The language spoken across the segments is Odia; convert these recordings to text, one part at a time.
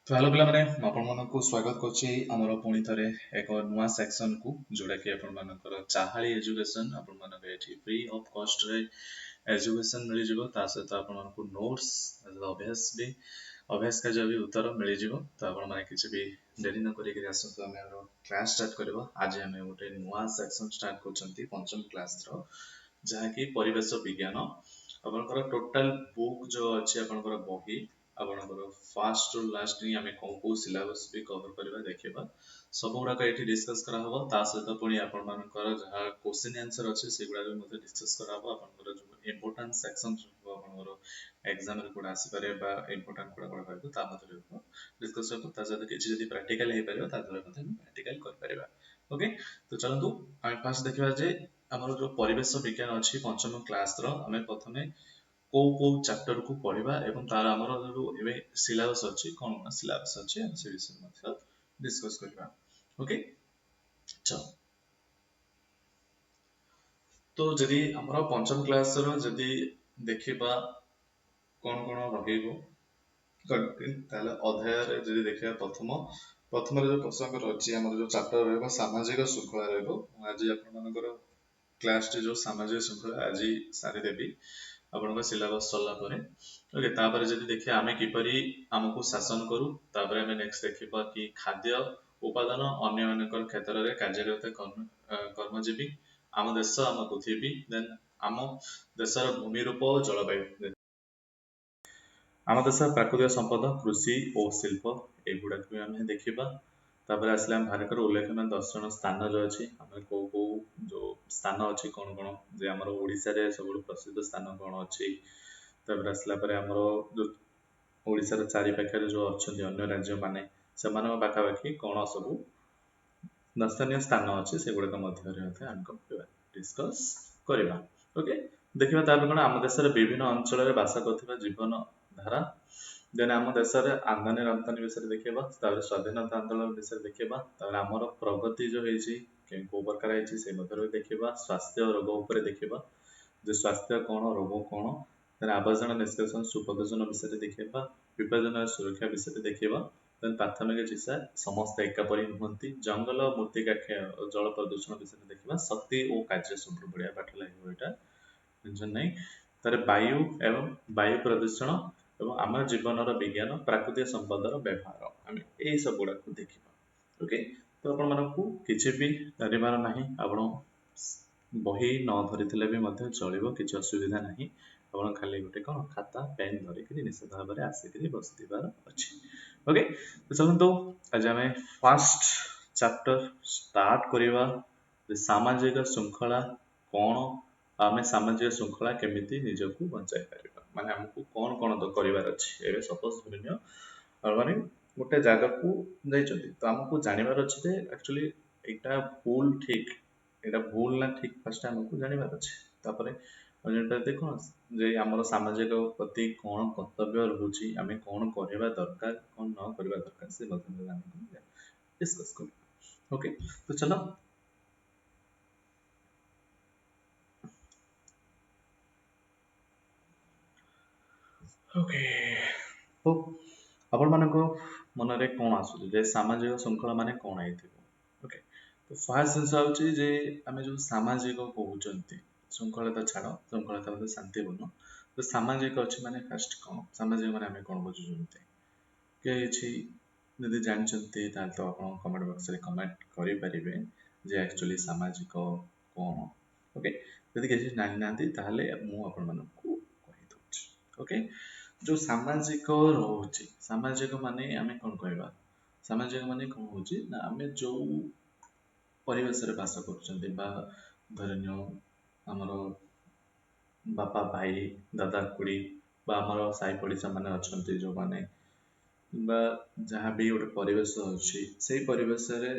ତ ହ୍ୟାଲୋ ପିଲାମାନେ, ମୁଁ ଆପଣମାନଙ୍କୁ ସ୍ୱାଗତ କରୁଛି ଆମର ପୁଣି ଥରେ ଏକ ନୂଆ ସେକ୍ସନକୁ, ଯୋଉଟାକି ଆପଣମାନଙ୍କର ଚାହାଳି ଏଜୁକେସନ। ଆପଣମାନଙ୍କ ଏଠି ଫ୍ରି ଅଫ୍ କଷ୍ଟରେ ଏଜୁକେସନ ମିଳିଯିବ, ତା ସହିତ ଆପଣମାନଙ୍କୁ ନୋଟ୍ସ, ଅଭ୍ୟାସ କାର୍ଯ୍ୟ ବି ଉତ୍ତର ମିଳିଯିବ। ତ ଆପଣମାନେ କିଛି ବି ଡେରି ନ କରିକି ଆସନ୍ତୁ, ଆମେ ଆମର କ୍ଲାସ୍ ଷ୍ଟାର୍ଟ କରିବା। ଆଜି ଆମେ ଗୋଟେ ନୂଆ ସେକ୍ସନ ଷ୍ଟାର୍ଟ କରୁଛନ୍ତି ପଞ୍ଚମ କ୍ଲାସର, ଯାହାକି ପରିବେଶ ବିଜ୍ଞାନ। ଆପଣଙ୍କର ଟୋଟାଲ ବୁକ୍ ଯୋଉ ଅଛି, ଆପଣଙ୍କର ବହି, ଆପଣଙ୍କର ଫାଷ୍ଟ ରୁ ଲାଷ୍ଟ ହିଁ ଆମେ କୋଉ କୋଉ ସିଲାବସ୍ ବି କଭର କରିବା ଦେଖିବା, ସବୁ ଗୁଡାକ ଏଠି ଡିସ୍କସ୍ କରାହବ। ତା ସହିତ ପୁଣି ଆପଣମାନଙ୍କର ଯାହା କୋଶ୍ଚିନ୍ ଆନ୍ସର ଅଛି ସେଗୁଡାକ ବି ମଧ୍ୟ ଡିସ୍କସ୍ କରାହବ। ଆପଣଙ୍କର ଯୋଉ ଇମ୍ପୋର୍ଟାଣ୍ଟ ସେକ୍ସନ ଆପଣଙ୍କର ଏକ୍ସାମରେ କୋଉଟା ଆସିପାରେ ବା ଇମ୍ପୋର୍ଟାଣ୍ଟ କୋଉଟା କୋଉଟା ରହିବ ତା ମଧ୍ୟରେ ଡିସ୍କସ୍ ହବ। ତା ସହିତ କିଛି ଯଦି ପ୍ରାକ୍ଟିକାଲ ହେଇପାରିବ ତା ଦ୍ୱାରା ମଧ୍ୟ ଆମେ ପ୍ରାକ୍ଟିକାଲ କରିପାରିବା। ଓକେ, ତ ଚାଲନ୍ତୁ ଆମେ ଫାଷ୍ଟ ଦେଖିବା ଯେ ଆମର ଯୋଉ ପରିବେଶ ବିଜ୍ଞାନ ଅଛି ପଞ୍ଚମ କ୍ଲାସର, ଆମେ ପ୍ରଥମେ କୋଉ କୋଉ ଚାପ୍ଟର କୁ ପଢିବା ଏବଂ ତାର ଆମର ଯୋଉ ଏବେ ସିଲାବସ୍ ଅଛି, କଣ କଣ ସିଲାବସ୍ ଅଛି ଆମେ ସେ ବିଷୟରେ ମଧ୍ୟ ଡିସ୍କସ୍ କରିବା। ଓକେ, ଚାଲ। ତ ଯଦି ଆମର ପଞ୍ଚମ କ୍ଲାସର ଯଦି ଦେଖିବା କଣ କଣ ରହିବ ତାହେଲେ ଅଧ୍ୟାୟରେ ଯଦି ଦେଖିବା ପ୍ରଥମରେ ଯୋଉ ପ୍ରସଙ୍ଗ ରହିଛି, ଆମର ଯୋଉ ଚାପ୍ଟର ରହିବ ସାମାଜିକ ଶୃଙ୍ଖଳା ରହିବ। ମୁଁ ଆଜି ଆପଣମାନଙ୍କର କ୍ଲାସଟି ଯୋଉ ସାମାଜିକ ଶୃଙ୍ଖଳା ଆଜି ସାରିଦେବି ଆପଣଙ୍କ ସିଲାବସ୍ ସରିଲା ପରେ। ଓକେ, ତାପରେ ଯଦି ଦେଖିବା ଆମେ କିପରି ଆମକୁ ଶାସନ କରୁ, ତାପରେ ଆମେ ନେକ୍ସଟ ଦେଖିବା କି ଖାଦ୍ୟ ଉପାଦାନ ଅନ୍ୟମାନଙ୍କର କ୍ଷେତ୍ରରେ କାର୍ଯ୍ୟରତ କର୍ମଜୀବୀ, ଆମ ଦେଶ ଆମ ପୃଥିବୀ, ଦେନ୍ ଆମ ଦେଶର ଭୂମି ରୂପ ଓ ଜଳବାୟୁ, ଆମ ଦେଶର ପ୍ରାକୃତିକ ସମ୍ପଦ, କୃଷି ଓ ଶିଳ୍ପ, ଏଗୁଡାକୁ ବି ଆମେ ଦେଖିବା। ତାପରେ ଆସିଲେ ଆମ ଭାରତର ଉଲ୍ଲେଖନୀୟ ଦର୍ଶନ ସ୍ଥାନ ଯୋଉ ଅଛି, ଆମେ କୋଉ କୋଉ ଯୋଉ ସ୍ଥାନ ଅଛି, କଣ କଣ ଯେ ଆମର ଓଡ଼ିଶାରେ ସବୁଠୁ ପ୍ରସିଦ୍ଧ ସ୍ଥାନ କଣ ଅଛି। ତାପରେ ଆସିଲା ପରେ ଆମର ଯୋଉ ଓଡ଼ିଶାର ଚାରିପାଖରେ ଯୋଉ ଅଛନ୍ତି ଅନ୍ୟ ରାଜ୍ୟମାନେ, ସେମାନଙ୍କ ପାଖାପାଖି କଣ ସବୁ ଦର୍ଶନୀୟ ସ୍ଥାନ ଅଛି ସେଗୁଡିକ ମଧ୍ୟରେ ମଧ୍ୟ ଆମେ କଣ କରିବା, ଡିସ୍କସ୍ କରିବା। ଓକେ, ଦେଖିବା ତାପରେ କଣ ଆମ ଦେଶରେ ବିଭିନ୍ନ ଅଞ୍ଚଳରେ ବାସ କରୁଥିବା ଜୀବନ ଧାରା, ଦେନ୍ ଆମ ଦେଶରେ ଆମଦାନୀ ରପ୍ତାନୀ ବିଷୟରେ ଦେଖିବା, ତାପରେ ସ୍ୱାଧୀନତା ଆନ୍ଦୋଳନ ବିଷୟରେ ଦେଖିବା, ତାପରେ ଆମର ପ୍ରଗତି ଯୋଉ ହେଇଛି କୋଉ ପ୍ରକାର ହେଇଛି ସେ ମଧ୍ୟରେ ବି ଦେଖିବା, ସ୍ୱାସ୍ଥ୍ୟ ରୋଗ ଉପରେ ଦେଖିବା ଯେ ସ୍ୱାସ୍ଥ୍ୟ କଣ, ରୋଗ କଣ, ଦେନ୍ ଆବର୍ଜନା ନିଷ୍କାସନ ସୁପ୍ରଦୂଷଣ ବିଷୟରେ ଦେଖିବା, ବିପଜ୍ଜନକ ସୁରକ୍ଷା ବିଷୟରେ ଦେଖିବା, ଦେନ୍ ପ୍ରାଥମିକ ଚିକିତ୍ସା ସମସ୍ତେ ଏକାପରି ନୁହନ୍ତି, ଜଙ୍ଗଲ ମୃତ୍ତିକା କ୍ଷୟ ଜଳ ପ୍ରଦୂଷଣ ବିଷୟରେ ଦେଖିବା, ଶକ୍ତି ଓ କାର୍ଯ୍ୟ ସବୁଠୁ ବଢିଆ ପାଠ ଲାଗିବ ଏଇଟା, ଟେନସନ ନାହିଁ। ତାପରେ ବାୟୁ ଏବଂ ବାୟୁ ପ୍ରଦୂଷଣ ଏବଂ ଆମ ଜୀବନର ବିଜ୍ଞାନ, ପ୍ରାକୃତିକ ସମ୍ପଦର ବ୍ୟବହାର, ଆମେ ଏଇ ସବୁ ଗୁଡାକୁ ଦେଖିବା। ଓକେ, ତ ଆପଣମାନଙ୍କୁ କିଛି ବି ଡରିବାର ନାହିଁ, ଆପଣ ବହି ନ ଧରିଥିଲେ ବି ମଧ୍ୟ ଚଳିବ, କିଛି ଅସୁବିଧା ନାହିଁ। ଆପଣ ଖାଲି ଗୋଟେ କଣ ଖାତା ପେନ୍ ଧରିକିରି ନିଶ୍ଚିତ ଭାବରେ ଆସିକିରି ବସିଥିବାର ଅଛି। ଓକେ, ତ ଚାଲନ୍ତୁ ଆଜି ଆମେ ଫାଷ୍ଟ ଚାପ୍ଟର ଷ୍ଟାର୍ଟ କରିବା, ସାମାଜିକ ଶୃଙ୍ଖଳା କଣ, ଆମେ ସାମାଜିକ ଶୃଙ୍ଖଳା କେମିତି ନିଜକୁ ବଞ୍ଚାଇ ପାରିବା, ମାନେ ଆମକୁ କଣ କଣ ତ କରିବାର ଅଛି। ଏବେ ସପୋଜ ଧରିନିଅ ମାନେ ଗୋଟେ ଜାଗାକୁ ଯାଇଛନ୍ତି, ତ ଆମକୁ ଜାଣିବାର ଅଛି ଯେ ଆକ୍ଚୁଆଲି ଏଇଟା ଭୁଲ ଠିକ, ଏଇଟା ଭୁଲ ନା ଠିକ, ଫାଷ୍ଟ ଆମକୁ ଜାଣିବାର ଅଛି। ତାପରେ ଜାଣିପାରିବେ କଣ ଯେ ଆମର ସାମାଜିକ ପ୍ରତି କଣ କର୍ତ୍ତବ୍ୟ ରହୁଛି, ଆମେ କଣ କରିବା ଦରକାର, କଣ ନ କରିବା ଦରକାର, ସେ ମଧ୍ୟ ଆମେ ଡିସ୍କସ୍ କରିବା। ଓକେ, ତ ଚାଲ। ଓକେ, ତ ଆପଣମାନଙ୍କ ମନରେ କଣ ଆସୁଛି ଯେ ସାମାଜିକ ଶୃଙ୍ଖଳା ମାନେ କଣ ହେଇଥିବ? ଓକେ, ତ ଫାଷ୍ଟ ଜିନିଷ ହଉଛି ଯେ ଆମେ ଯୋଉ ସାମାଜିକ କହୁଛନ୍ତି, ଶୃଙ୍ଖଳତା ଛାଡ଼, ଶୃଙ୍ଖଳତା ମଧ୍ୟ ଶାନ୍ତିପୂର୍ଣ୍ଣ। ତ ସାମାଜିକ ଅଛି ମାନେ ଫାଷ୍ଟ କଣ, ସାମାଜିକ ମାନେ ଆମେ କଣ ବୁଝୁଛନ୍ତି? କିଛି ଯଦି ଜାଣିଛନ୍ତି ତାହେଲେ ତ ଆପଣ କମେଣ୍ଟ ବକ୍ସରେ କମେଣ୍ଟ କରିପାରିବେ ଯେ ଆକ୍ଚୁଆଲି ସାମାଜିକ କଣ। ଓକେ, ଯଦି କିଛି ଜାଣିନାହାନ୍ତି ତାହେଲେ ମୁଁ ଆପଣମାନଙ୍କୁ କହିଦଉଛି। ଓକେ, ଯୋଉ ସାମାଜିକ ରହୁଛି, ସାମାଜିକ ମାନେ ଆମେ କଣ କହିବା? ସାମାଜିକ ମାନେ କଣ ହଉଛି ନା ଆମେ ଯୋଉ ପରିବେଶରେ ବାସ କରୁଛନ୍ତି, ବା ଧରିନିଅ ଆମର ବାପା ଭାଇ ଦାଦା ଖୁଡି ବା ଆମର ସାହି ପଡ଼ିଶା ମାନେ ଅଛନ୍ତି ଯୋଉମାନେ, ବା ଯାହା ବି ଗୋଟେ ପରିବେଶ ଅଛି ସେଇ ପରିବେଶରେ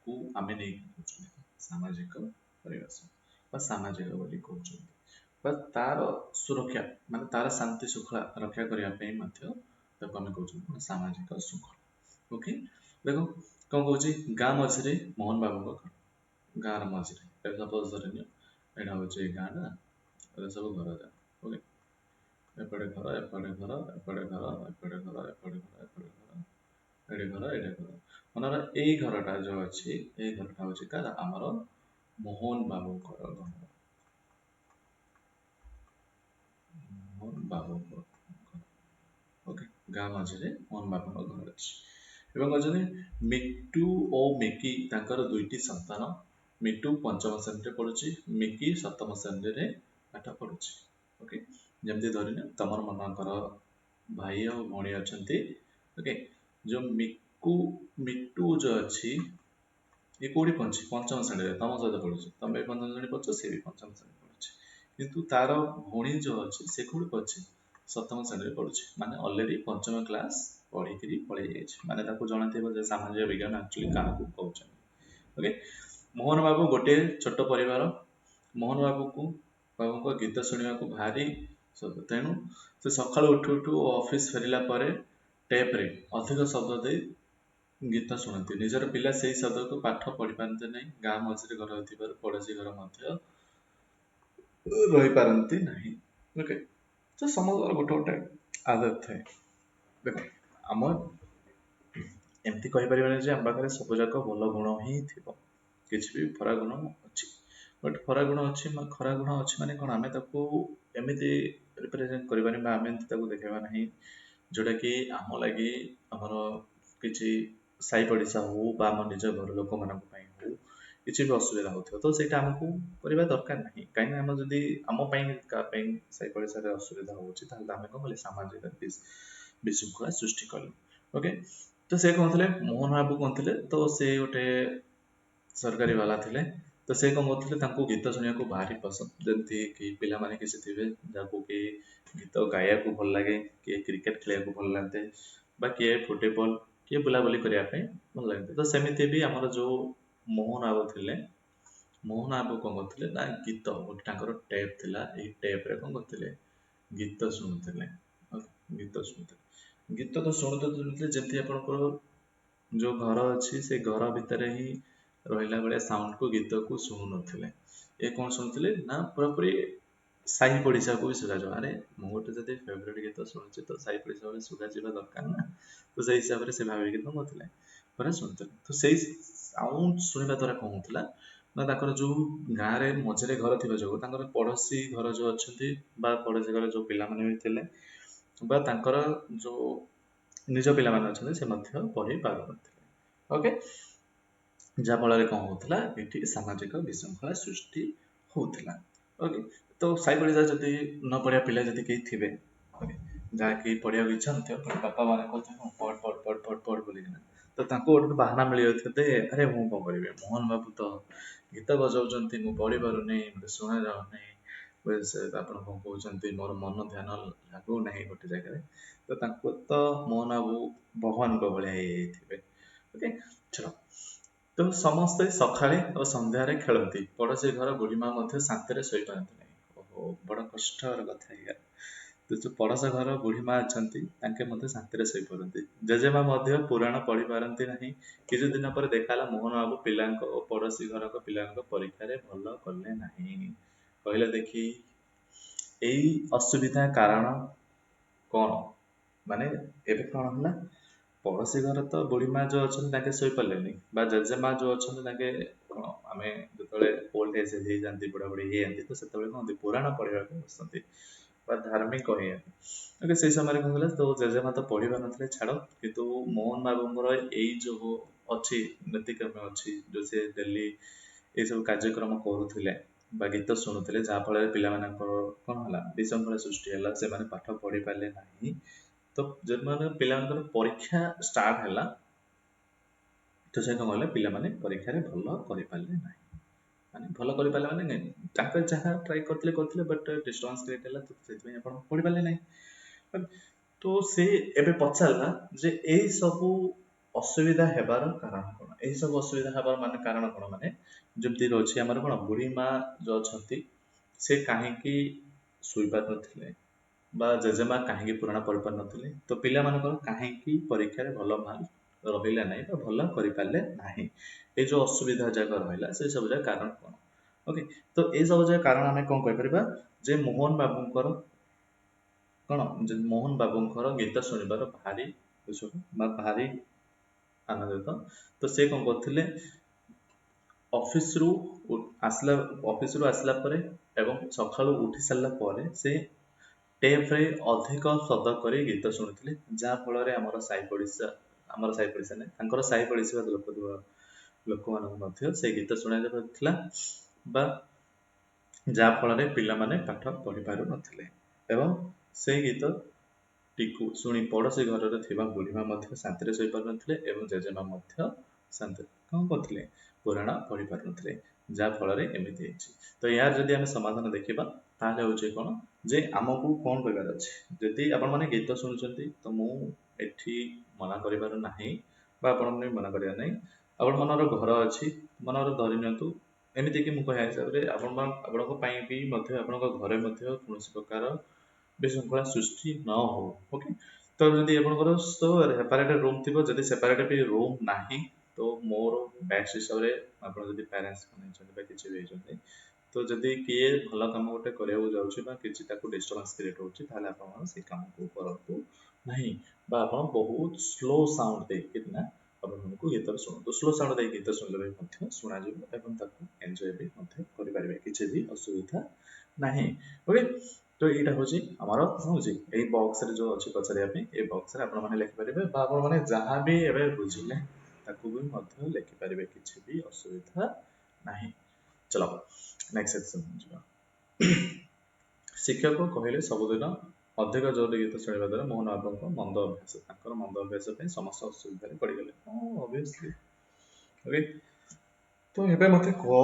କୁ ଆମେ ନେଇକି କହୁଛନ୍ତି ସାମାଜିକ ପରିବେଶ ବା ସାମାଜିକ ବୋଲି କହୁଛନ୍ତି। ବା ତାର ସୁରକ୍ଷା ମାନେ ତାର ଶାନ୍ତି ଶୃଙ୍ଖଳା ରକ୍ଷା କରିବା ପାଇଁ ମଧ୍ୟ ତାକୁ ଆମେ କହୁଛନ୍ତି କଣ, ସାମାଜିକ ଶୃଙ୍ଖଳା। ଓକେ, ଦେଖ କଣ କହୁଛି, ଗାଁ ମଝିରେ ମୋହନ ବାବୁଙ୍କ ଘର, ଗାଁର ମଝିରେ। ଏବେ ସପୋଜ ଧରିନିଅ ଏଇଟା ହଉଛି ଏଇ ଗାଁଟା, ଏଟା ସବୁ ଘର ଯାକ। ଓକେ, ଏପଟେ ଘର, ଏପଟେ ଘର, ଏପଟେ ଘର, ଏପଟେ ଘର, ଏପଟେ ଘର, ଏପଟେ ଘର, ଏଠି ଘର, ଏଠି ଘର। ମନେକର ଏଇ ଘରଟା ଯୋଉ ଅଛି, ଏଇ ଘରଟା ହଉଛି କାର? ଆମର ମୋହନ ବାବୁଙ୍କର ଘର। ମୋହନ ବାବୁଙ୍କ ଘର। ଓକେ, ଗାଁ ମଝିରେ ମୋହନ ବାବୁଙ୍କ ଘର ଅଛି। ଏବଂ ଅଛନ୍ତି ମିଟୁ ଓ ମିକି, ତାଙ୍କର ଦୁଇଟି ସନ୍ତାନ। ମିଟୁ ପଞ୍ଚମ ଶ୍ରେଣୀରେ ପଢୁଛି, ମିକି ସପ୍ତମ ଶ୍ରେଣୀରେ ପାଠ ପଢୁଛି। ଓକେ, ଯେମିତି ଧରିନିଅ ତମର ମାନଙ୍କର ଭାଇ ଆଉ ଭଉଣୀ ଅଛନ୍ତି। ଓକେ, ଯୋଉ ମିକୁ ମିଟୁ ଯୋଉ ଅଛି, ଇଏ କୋଉଠି ପଢୁଛି? ପଞ୍ଚମ ଶ୍ରେଣୀରେ ତମ ସହିତ ପଢୁଛି। ତମେ ବି ପଞ୍ଚମ ଶ୍ରେଣୀ ପଢୁଛ, ସେ ବି ପଞ୍ଚମ ଶ୍ରେଣୀ ପଢୁଛି। କିନ୍ତୁ ତାର ଭଉଣୀ ଯୋଉ ଅଛି, ସେ କୋଉଠି ପଢୁଛି? ସପ୍ତମ ଶ୍ରେଣୀରେ ପଢୁଛି। ମାନେ ଅଲରେଡି ପଞ୍ଚମ କ୍ଲାସ ପଢିକିରି ପଳେଇ ଯାଇଛି। ମାନେ ତାକୁ ଜଣାଥିବ ଯେ ସାମାଜିକ ବିଜ୍ଞାନ ଆକ୍ଚୁଆଲି କାହାକୁ କହୁଛନ୍ତି। ଓକେ, ମୋହନ ବାବୁ ଗୋଟିଏ ଛୋଟ ପରିବାର। ମୋହନ ବାବୁଙ୍କ ଗୀତ ଶୁଣିବାକୁ ଭାରି ସଉକ। ତେଣୁ ସେ ସକାଳୁ ଉଠୁ ଉଠୁ ଓ ଅଫିସ ଫେରିଲା ପରେ ଟେପ୍ରେ ଅଧିକ ଶବ୍ଦ ଦେଇ ଗୀତ ଶୁଣନ୍ତି। ନିଜର ପିଲା ସେଇ ଶବ୍ଦକୁ ପାଠ ପଢିପାରନ୍ତି ନାହିଁ। ଗାଁ ମଝିରେ ଘର ଥିବାରୁ ପଡୋଶୀ ଘର ମଧ୍ୟ ରହିପାରନ୍ତି ନାହିଁ। ଓକେ, ତ ସମସ୍ତଙ୍କର ଗୋଟେ ଗୋଟେ ଆଦତ ଥାଏ। ଦେଖ, ଆମ ଏମିତି କହିପାରିବାନି ଯେ ଆମ ପାଖରେ ସବୁ ଯାକ ଭଲ ଗୁଣ ହିଁ ଥିବ। କିଛି ବି ଖରାପ ଗୁଣ ଅଛି। ବଟ୍ ଖରାପ ଗୁଣ ଅଛି, ଖରାପ ଗୁଣ ଅଛି ମାନେ କଣ, ଆମେ ତାକୁ ଏମିତି ରିପ୍ରେଜେଣ୍ଟ କରିବାନି ବା ଆମେ ଏମିତି ତାକୁ ଦେଖେଇବା ନାହିଁ ଯୋଉଟା କି ଆମ ଲାଗି, ଆମର କିଛି ସାହି ପଡ଼ିଶା ହଉ ବା ଆମ ନିଜ ଘର ଲୋକମାନଙ୍କ ପାଇଁ ହଉ, କିଛି ବି ଅସୁବିଧା ହଉଥିବ, ତ ସେଇଟା ଆମକୁ କରିବା ଦରକାର ନାହିଁ। କାହିଁକିନା ଆମ ଯଦି ଆମ ପାଇଁ କାହା ପାଇଁ ସାହି ପଡ଼ିଶାରେ ଅସୁବିଧା ହଉଛି, ତାହେଲେ ଆମେ କଣ କଲେ? ସାମାଜିକ ବିଶୃଙ୍ଖଳା ସୃଷ୍ଟି କଲୁ। ଓକେ, ତ ସେ କହୁଥିଲେ, ମୋହନ ବାବୁ କହୁଥିଲେ, ତ ସେ ଗୋଟେ ସରକାରୀ ବାଲା ଥିଲେ। ତ ସେ କଣ କରୁଥିଲେ? ତାଙ୍କୁ ଗୀତ ଶୁଣିବାକୁ ଭାରି ପସନ୍ଦ। ଯେମିତି କି ପିଲାମାନେ କିଛି ଥିବେ ଯାହାକୁ କି ଗୀତ ଗାଇବାକୁ ଭଲ ଲାଗେ, କିଏ କ୍ରିକେଟ ଖେଳିବାକୁ ଭଲ ଲାଗେ, ବା କିଏ ଫୁଟବଲ, କିଏ ବୁଲାବୁଲି କରିବା ପାଇଁ ଭଲ ଲାଗେ। ତ ସେମିତି ବି ଆମର ଯୋଉ ମୋହନ ବାବୁ ଥିଲେ, ମୋହନ ବାବୁ କଣ କରୁଥିଲେ ନା, ଗୀତ ଗୋଟେ ତାଙ୍କର ଟେପ୍ ଥିଲା। ଏଇ ଟେପ୍ରେ କଣ କରୁଥିଲେ? ଗୀତ ଶୁଣୁଥିଲେ। ଗୀତ ଶୁଣୁଥିଲେ। ଗୀତ ତ ଶୁଣୁଥିଲେ, ଯେମିତି ଆପଣଙ୍କର ଯୋଉ ଘର ଅଛି, ସେ ଘର ଭିତରେ ହିଁ ରହିଲା ବେଳେ ସାଉଣ୍ଡକୁ, ଗୀତକୁ ଶୁଣୁନଥିଲେ। ଏ କଣ ଶୁଣୁଥିଲେ ନା, ପୁରାପୁରି ସାହି ପଡ଼ିଶାକୁ ବି ଶୁଣାଯିବ। ଆରେ, ମୁଁ ଗୋଟେ ଯଦି ଫେଭରେଟ ଗୀତ ଶୁଣୁଛି, ତ ସାହି ପଡ଼ିଶା ବି ଶୁଣାଯିବା ଦରକାର ନା? ତ ସେଇ ହିସାବରେ ସେ ଭାବିକି କଣ କରୁଥିଲେ? ପୁରା ଶୁଣୁଥିଲେ। ତ ସେଇ ସାଉଣ୍ଡ ଶୁଣିବା ଦ୍ୱାରା କଣ ହଉଥିଲା ନା, ତାଙ୍କର ଯୋଉ ଗାଁରେ ମଝିରେ ଘର ଥିବା ଯୋଗୁଁ ତାଙ୍କର ପଡୋଶୀ ଘର ଯୋଉ ଅଛନ୍ତି ବା ପଡୋଶୀ ଘର ଯୋଉ ପିଲାମାନେ ବି ଥିଲେ ବା ତାଙ୍କର ଯୋଉ ନିଜ ପିଲାମାନେ ଅଛନ୍ତି, ସେ ମଧ୍ୟ ପଢି ପାରୁନଥିଲେ। ଓକେ, ଯାହାଫଳରେ କଣ ହଉଥିଲା? ଏଠି ସାମାଜିକ ବିଶୃଙ୍ଖଳା ସୃଷ୍ଟି ହଉଥିଲା। ଓକେ, ତ ସାହି ପଡ଼ିଶା ଯଦି ନ ପଢିବା ପିଲା ଯଦି କେହି ଥିବେ, ଓକେ, ଯାହାକି ପଢିବାକୁ ଇଚ୍ଛା ନଥିବ, ବାପା ମାନେ କହୁଥିବେ ପଢ ପଢ ପଢ ପଢ ପଢ ବୋଲିକିନା, ତ ତାଙ୍କୁ ଗୋଟେ ବାହାନା ମିଳିଯାଉଥିବ ଯେ ଆରେ, ମୁଁ କଣ କରିବି, ମୋହନ ବାବୁ ତ ଗୀତ ବଜାଉଛନ୍ତି, ମୁଁ ପଢି ପାରୁନି, ମତେ ଶୁଣା ଯାଉନି, ଆପଣ କଣ କହୁଛନ୍ତି, ମୋର ମନ ଧ୍ୟାନ ଲାଗୁନାହିଁ ଗୋଟେ ଜାଗାରେ। ତ ତାଙ୍କୁ ତ ମୋହନ ବାବୁ ଭଗବାନଙ୍କ ଭଳିଆ ହେଇଯାଇଥିବେ। ଓକେ, ଚलो। ତ ସମସ୍ତେ ସକାଳେ ଓ ସନ୍ଧ୍ୟାରେ ଖେଳନ୍ତି। ପଡୋଶୀ ଘର ବୁଢୀମା ମଧ୍ୟ ଶାନ୍ତିରେ ଶୋଇପାରନ୍ତି ନାହିଁ। ଓହୋ, ବଡ କଷ୍ଟର କଥା ଏଇଆ। ତ ଯୋଉ ପଡୋଶା ଘର ବୁଢୀମା ଅଛନ୍ତି, ତାଙ୍କେ ମଧ୍ୟ ଶାନ୍ତିରେ ଶୋଇପାରନ୍ତି, ଜେଜେମା ମଧ୍ୟ ପୁରାଣ ପଢି ପାରନ୍ତି ନାହିଁ। କିଛି ଦିନ ପରେ ଦେଖା ହେଲା ମୋହନ ବାବୁ ପିଲାଙ୍କ ଓ ପଡୋଶୀ ଘରଙ୍କ ପିଲାଙ୍କ ପରୀକ୍ଷାରେ ଭଲ କଲେ ନାହିଁ। କହିଲେ ଦେଖି, ଏଇ ଅସୁବିଧା କାରଣ କଣ? ମାନେ ଏବେ କଣ ହେଲା? ପଡୋଶୀ ଘର ତ ବୁଢୀ ମା ଯୋଉ ଅଛନ୍ତି, ତାଙ୍କେ ଶୋଇପାରିଲେନି, ବା ଜେଜେମା ଯୋଉ ଅଛନ୍ତି ତାଙ୍କେ କଣ, ଆମେ ଯେତେବେଳେ ଓଲ୍ଡ ଏଜ ହେଇଯାନ୍ତି, ବୁଢା ବୁଢୀ ହେଇଯାନ୍ତି, ତ ସେତେବେଳେ କଣ ପୁରାଣ ପଢିବାକୁ ବସନ୍ତି ବା ଧାର୍ମିକ ହେଇଯାନ୍ତି। ଓକେ, ସେଇ ସମୟରେ କଣ ହେଲା? ତ ଜେଜେମା ତ ପଢି ପାରୁନଥିଲେ, ଛାଡ, କିନ୍ତୁ ମୋହନ ବାବୁଙ୍କର ଏଇ ଯୋଉ ଅଛି ନୀତିକ୍ରମ ଅଛି, ଯୋଉ ସେ ଡେଲି ଏଇ ସବୁ କାର୍ଯ୍ୟକ୍ରମ କରୁଥିଲେ ବା ଗୀତ ଶୁଣୁଥିଲେ, ଯାହାଫଳରେ ପିଲାମାନଙ୍କର କଣ ହେଲା? ବିଶୃଙ୍ଖଳା ସୃଷ୍ଟି ହେଲା, ସେମାନେ ପାଠ ପଢି ପାରିଲେ ନାହିଁ। ତ ଯେଉଁମାନେ ପିଲାମାନଙ୍କର ପରୀକ୍ଷା ଷ୍ଟାର୍ଟ ହେଲା, ତ ସେ କଣ କଲେ? ପିଲାମାନେ ପରୀକ୍ଷାରେ ଭଲ କରିପାରିଲେ ନାହିଁ। ମାନେ ଭଲ କରିପାରିଲେ ମାନେ ତାଙ୍କ ଯାହା ଟ୍ରାଏ କରିଥିଲେ କରିଥିଲେ, ବଟ୍ ଡିଷ୍ଟର୍ବାନ୍ସ କ୍ରିଏଟ୍ ହେଲା, ତ ସେଥିପାଇଁ ଆପଣ ପଢିପାରିଲେ ନାହିଁ। ତ ସେ ଏବେ ପଚାରିଲା ଯେ ଏଇ ସବୁ ଅସୁବିଧା ହେବାର କାରଣ କଣ? ଏଇ ସବୁ ଅସୁବିଧା ହେବାର ମାନେ କାରଣ କଣ? ମାନେ ଯେମିତି ରହୁଛି ଆମର କଣ, ବୁଢୀ ମା ଯୋଉ ଅଛନ୍ତି, ସେ କାହିଁକି ଶୋଇପାରୁନଥିଲେ ବା ଜେଜେମା କାହିଁକି ପୁରାଣ ପଢିପାରୁନଥିଲେ, ତ ପିଲାମାନଙ୍କର କାହିଁକି ପରୀକ୍ଷାରେ ଭଲ ମାର୍କ ରହିଲା ନାହିଁ ବା ଭଲ କରିପାରିଲେ ନାହିଁ, ଏଇ ଯୋଉ ଅସୁବିଧା ଯାକ ରହିଲା, ସେ ସବୁ ଯାକ କାରଣ କଣ? ଓକେ, ତ ଏଇ ସବୁ ଯାକ କାରଣ ଆମେ କଣ କହିପାରିବା ଯେ ମୋହନ ବାବୁଙ୍କର କଣ, ମୋହନ ବାବୁଙ୍କର ଗୀତ ଶୁଣିବାର ଭାରି ବା ଭାରି ଆନନ୍ଦିତ। ତ ସେ କ'ଣ କରୁଥିଲେ? ଅଫିସରୁ ଆସିଲା, ଅଫିସରୁ ଆସିଲା ପରେ ଏବଂ ସକାଳୁ ଉଠି ସାରିଲା ପରେ ସେ ଟେପ୍ରେ ଅଧିକ ଶବ୍ଦ କରି ଗୀତ ଶୁଣୁଥିଲେ, ଯାହାଫଳରେ ଆମର ସାହି ପଡ଼ିଶା, ଆମର ସାହି ପଡ଼ିଶା ନାହିଁ, ତାଙ୍କର ସାହି ପଡ଼ିଶା ଲୋକ, ଲୋକମାନଙ୍କୁ ମଧ୍ୟ ସେ ଗୀତ ଶୁଣାଯାଉଥିଲା ବା ଯାହାଫଳରେ ପିଲାମାନେ ପାଠ ପଢ଼ି ପାରୁନଥିଲେ। ଏବଂ ସେଇ ଗୀତଟିକୁ ଶୁଣି ପଡ଼ୋଶୀ ଘରରେ ଥିବା ବୁଢ଼ୀମା ମଧ୍ୟ ଶାନ୍ତିରେ ଶୋଇପାରୁନଥିଲେ ଏବଂ ଜେଜେମା ମଧ୍ୟ ଶାନ୍ତିରେ କ'ଣ କରୁଥିଲେ? ପୁରାଣ ପଢ଼ି ପାରୁନଥିଲେ, ଯାହାଫଳରେ ଏମିତି ହେଇଛି। ତ ଏହାର ଯଦି ଆମେ ସମାଧାନ ଦେଖିବା, ତାହେଲେ ହେଉଛି କ'ଣ ଯେ ଆମକୁ କ'ଣ କରିବାର ଅଛି? ଯଦି ଆପଣମାନେ ଗୀତ ଶୁଣୁଛନ୍ତି, ତ ମୁଁ ଏଠି ମନା କରିବାର ନାହିଁ ବା ଆପଣମାନେ ବି ମନା କରିବାର ନାହିଁ। ଆପଣମାନଙ୍କର ଘର ଅଛି, ମନର ଧରି ନିଅନ୍ତୁ ଏମିତିକି ମୁଁ କହିବା ହିସାବରେ ଆପଣ ଆପଣଙ୍କ ପାଇଁ ବି ମଧ୍ୟ ଆପଣଙ୍କ ଘରେ ମଧ୍ୟ କୌଣସି ପ୍ରକାର ବିଶୃଙ୍ଖଳା ସୃଷ୍ଟି ନ ହଉ। ଓକେ, ତ ଯଦି ଆପଣଙ୍କର ତ ସେପାରେଟ୍ ରୁମ୍ ଥିବ, ଯଦି ସେପାରେଟ୍ ବି ରୁମ୍ ନାହିଁ, ତ ମୋର ବେଷ୍ଟ ହିସାବରେ ଆପଣ ଯଦି ପ୍ୟାରେଣ୍ଟସ୍ ବନେଇଛନ୍ତି ବା କିଛି ବି ହେଇଛନ୍ତି, ତ ଯଦି କିଏ ଭଲ କାମ ଗୋଟେ କରିବାକୁ ଯାଉଛି ବା କିଛି ତାକୁ ଡିଷ୍ଟର୍ବାନ୍ସ କ୍ରିଏଟ୍ ହେଉଛି, ତାହେଲେ ଆପଣ ସେଇ କାମକୁ କରନ୍ତୁ ନାହିଁ ବା ଆପଣ ବହୁତ ସ୍ଲୋ ସାଉଣ୍ଡ ଦେଇକିନା ଆପଣମାନଙ୍କୁ ଗୀତ ଶୁଣନ୍ତୁ। ସ୍ଲୋ ସାଉଣ୍ଡ ଦେଇ ଗୀତ ଶୁଣିଲେ ବି ମଧ୍ୟ ଶୁଣାଯିବ ଏବଂ ତାକୁ ଏନ୍ଜୟ ବି ମଧ୍ୟ କରିପାରିବେ, କିଛି ବି ଅସୁବିଧା ନାହିଁ। ଓକେ, ତ ଏଇଟା ହେଉଛି ଆମର ହେଉଛି ଏଇ ବକ୍ସରେ ଯେଉଁ ଅଛି ପଚାରିବା ପାଇଁ, ଏଇ ବକ୍ସରେ ଆପଣମାନେ ଲେଖିପାରିବେ ବା ଆପଣମାନେ ଯାହା ବି ଏବେ ବୁଝିଲେ ତାକୁ ବି ମଧ୍ୟ ଲେଖିପାରିବେ, କିଛି ବି ଅସୁବିଧା ନାହିଁ। ଚଲ ନେକ୍ସଟ ସେକ୍ସନ ଯିବା। ଶିକ୍ଷକ କହିଲେ ସବୁଦିନ ଅଧିକ ଜୋରରେ ଗୀତ ଶୁଣିବା ଦ୍ୱାରା ମୋହନ ବାବୁଙ୍କ ମନ୍ଦ ଅଭ୍ୟାସ, ତାଙ୍କର ମନ୍ଦ ଅଭ୍ୟାସ ପାଇଁ ସମସ୍ତ ଅସୁବିଧାରେ ପଡ଼ିଗଲେ। ହଁ, ଅବଭିୟସଲି। ଓକେ, ତ ଏବେ ମୋତେ କୁହ,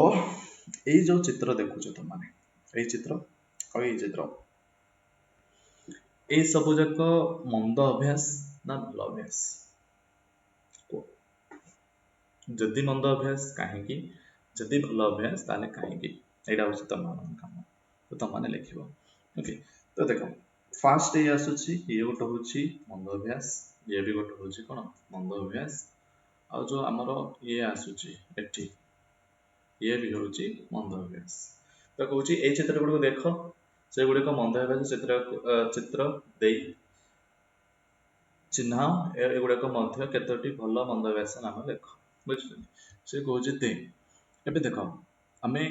ଏଇ ଯୋଉ ଚିତ୍ର ଦେଖୁଛ ତମମାନେ, ଏଇ ଚିତ୍ର ଆଉ ଏଇ ଚିତ୍ର, ଏଇ ସବୁ ଯାକ ମନ୍ଦ ଅଭ୍ୟାସ ନା ଭଲ ଅଭ୍ୟାସ କୁହ? ଯଦି ମନ୍ଦ ଅଭ୍ୟାସ କାହିଁକି? ଯଦି ଭଲ ଅଭ୍ୟାସ ତାହେଲେ କାହିଁକି? ଏଇଟା ହେଉଛି ତମମାନଙ୍କ କାମ, ତ ତମମାନେ ଲେଖିବ। ଓକେ, ତ ଦେଖ, ଫାଷ୍ଟ ଏଇ ଆସୁଛି, ଇଏ ଗୋଟେ ହେଉଛି ମନ୍ଦ ଅଭ୍ୟାସ, ଇଏ ବି ଗୋଟେ ହେଉଛି କ'ଣ ମନ୍ଦ ଅଭ୍ୟାସ। ଆଉ ଯୋଉ ଆମର ଇଏ ଆସୁଛି ଏଠି, ଇଏ ବି ହେଉଛି ମନ୍ଦ ଅଭ୍ୟାସ। ତ କହୁଛି ଏଇ ଚିତ୍ର ଗୁଡ଼ିକୁ ଦେଖ, ସେଗୁଡ଼ିକ ମନ୍ଦ ଅଭ୍ୟାସ, ଚିତ୍ର ଦେଇ ଚିହ୍ନ, ଏଗୁଡ଼ାକ ମଧ୍ୟ କେତୋଟି ଭଲ ମନ୍ଦ ଅଭ୍ୟାସ ନାମ ଲେଖ। ବୁଝୁଛନ୍ତି? ସେ କହୁଛି ଦେ, ଏବେ ଦେଖ, ଆମେ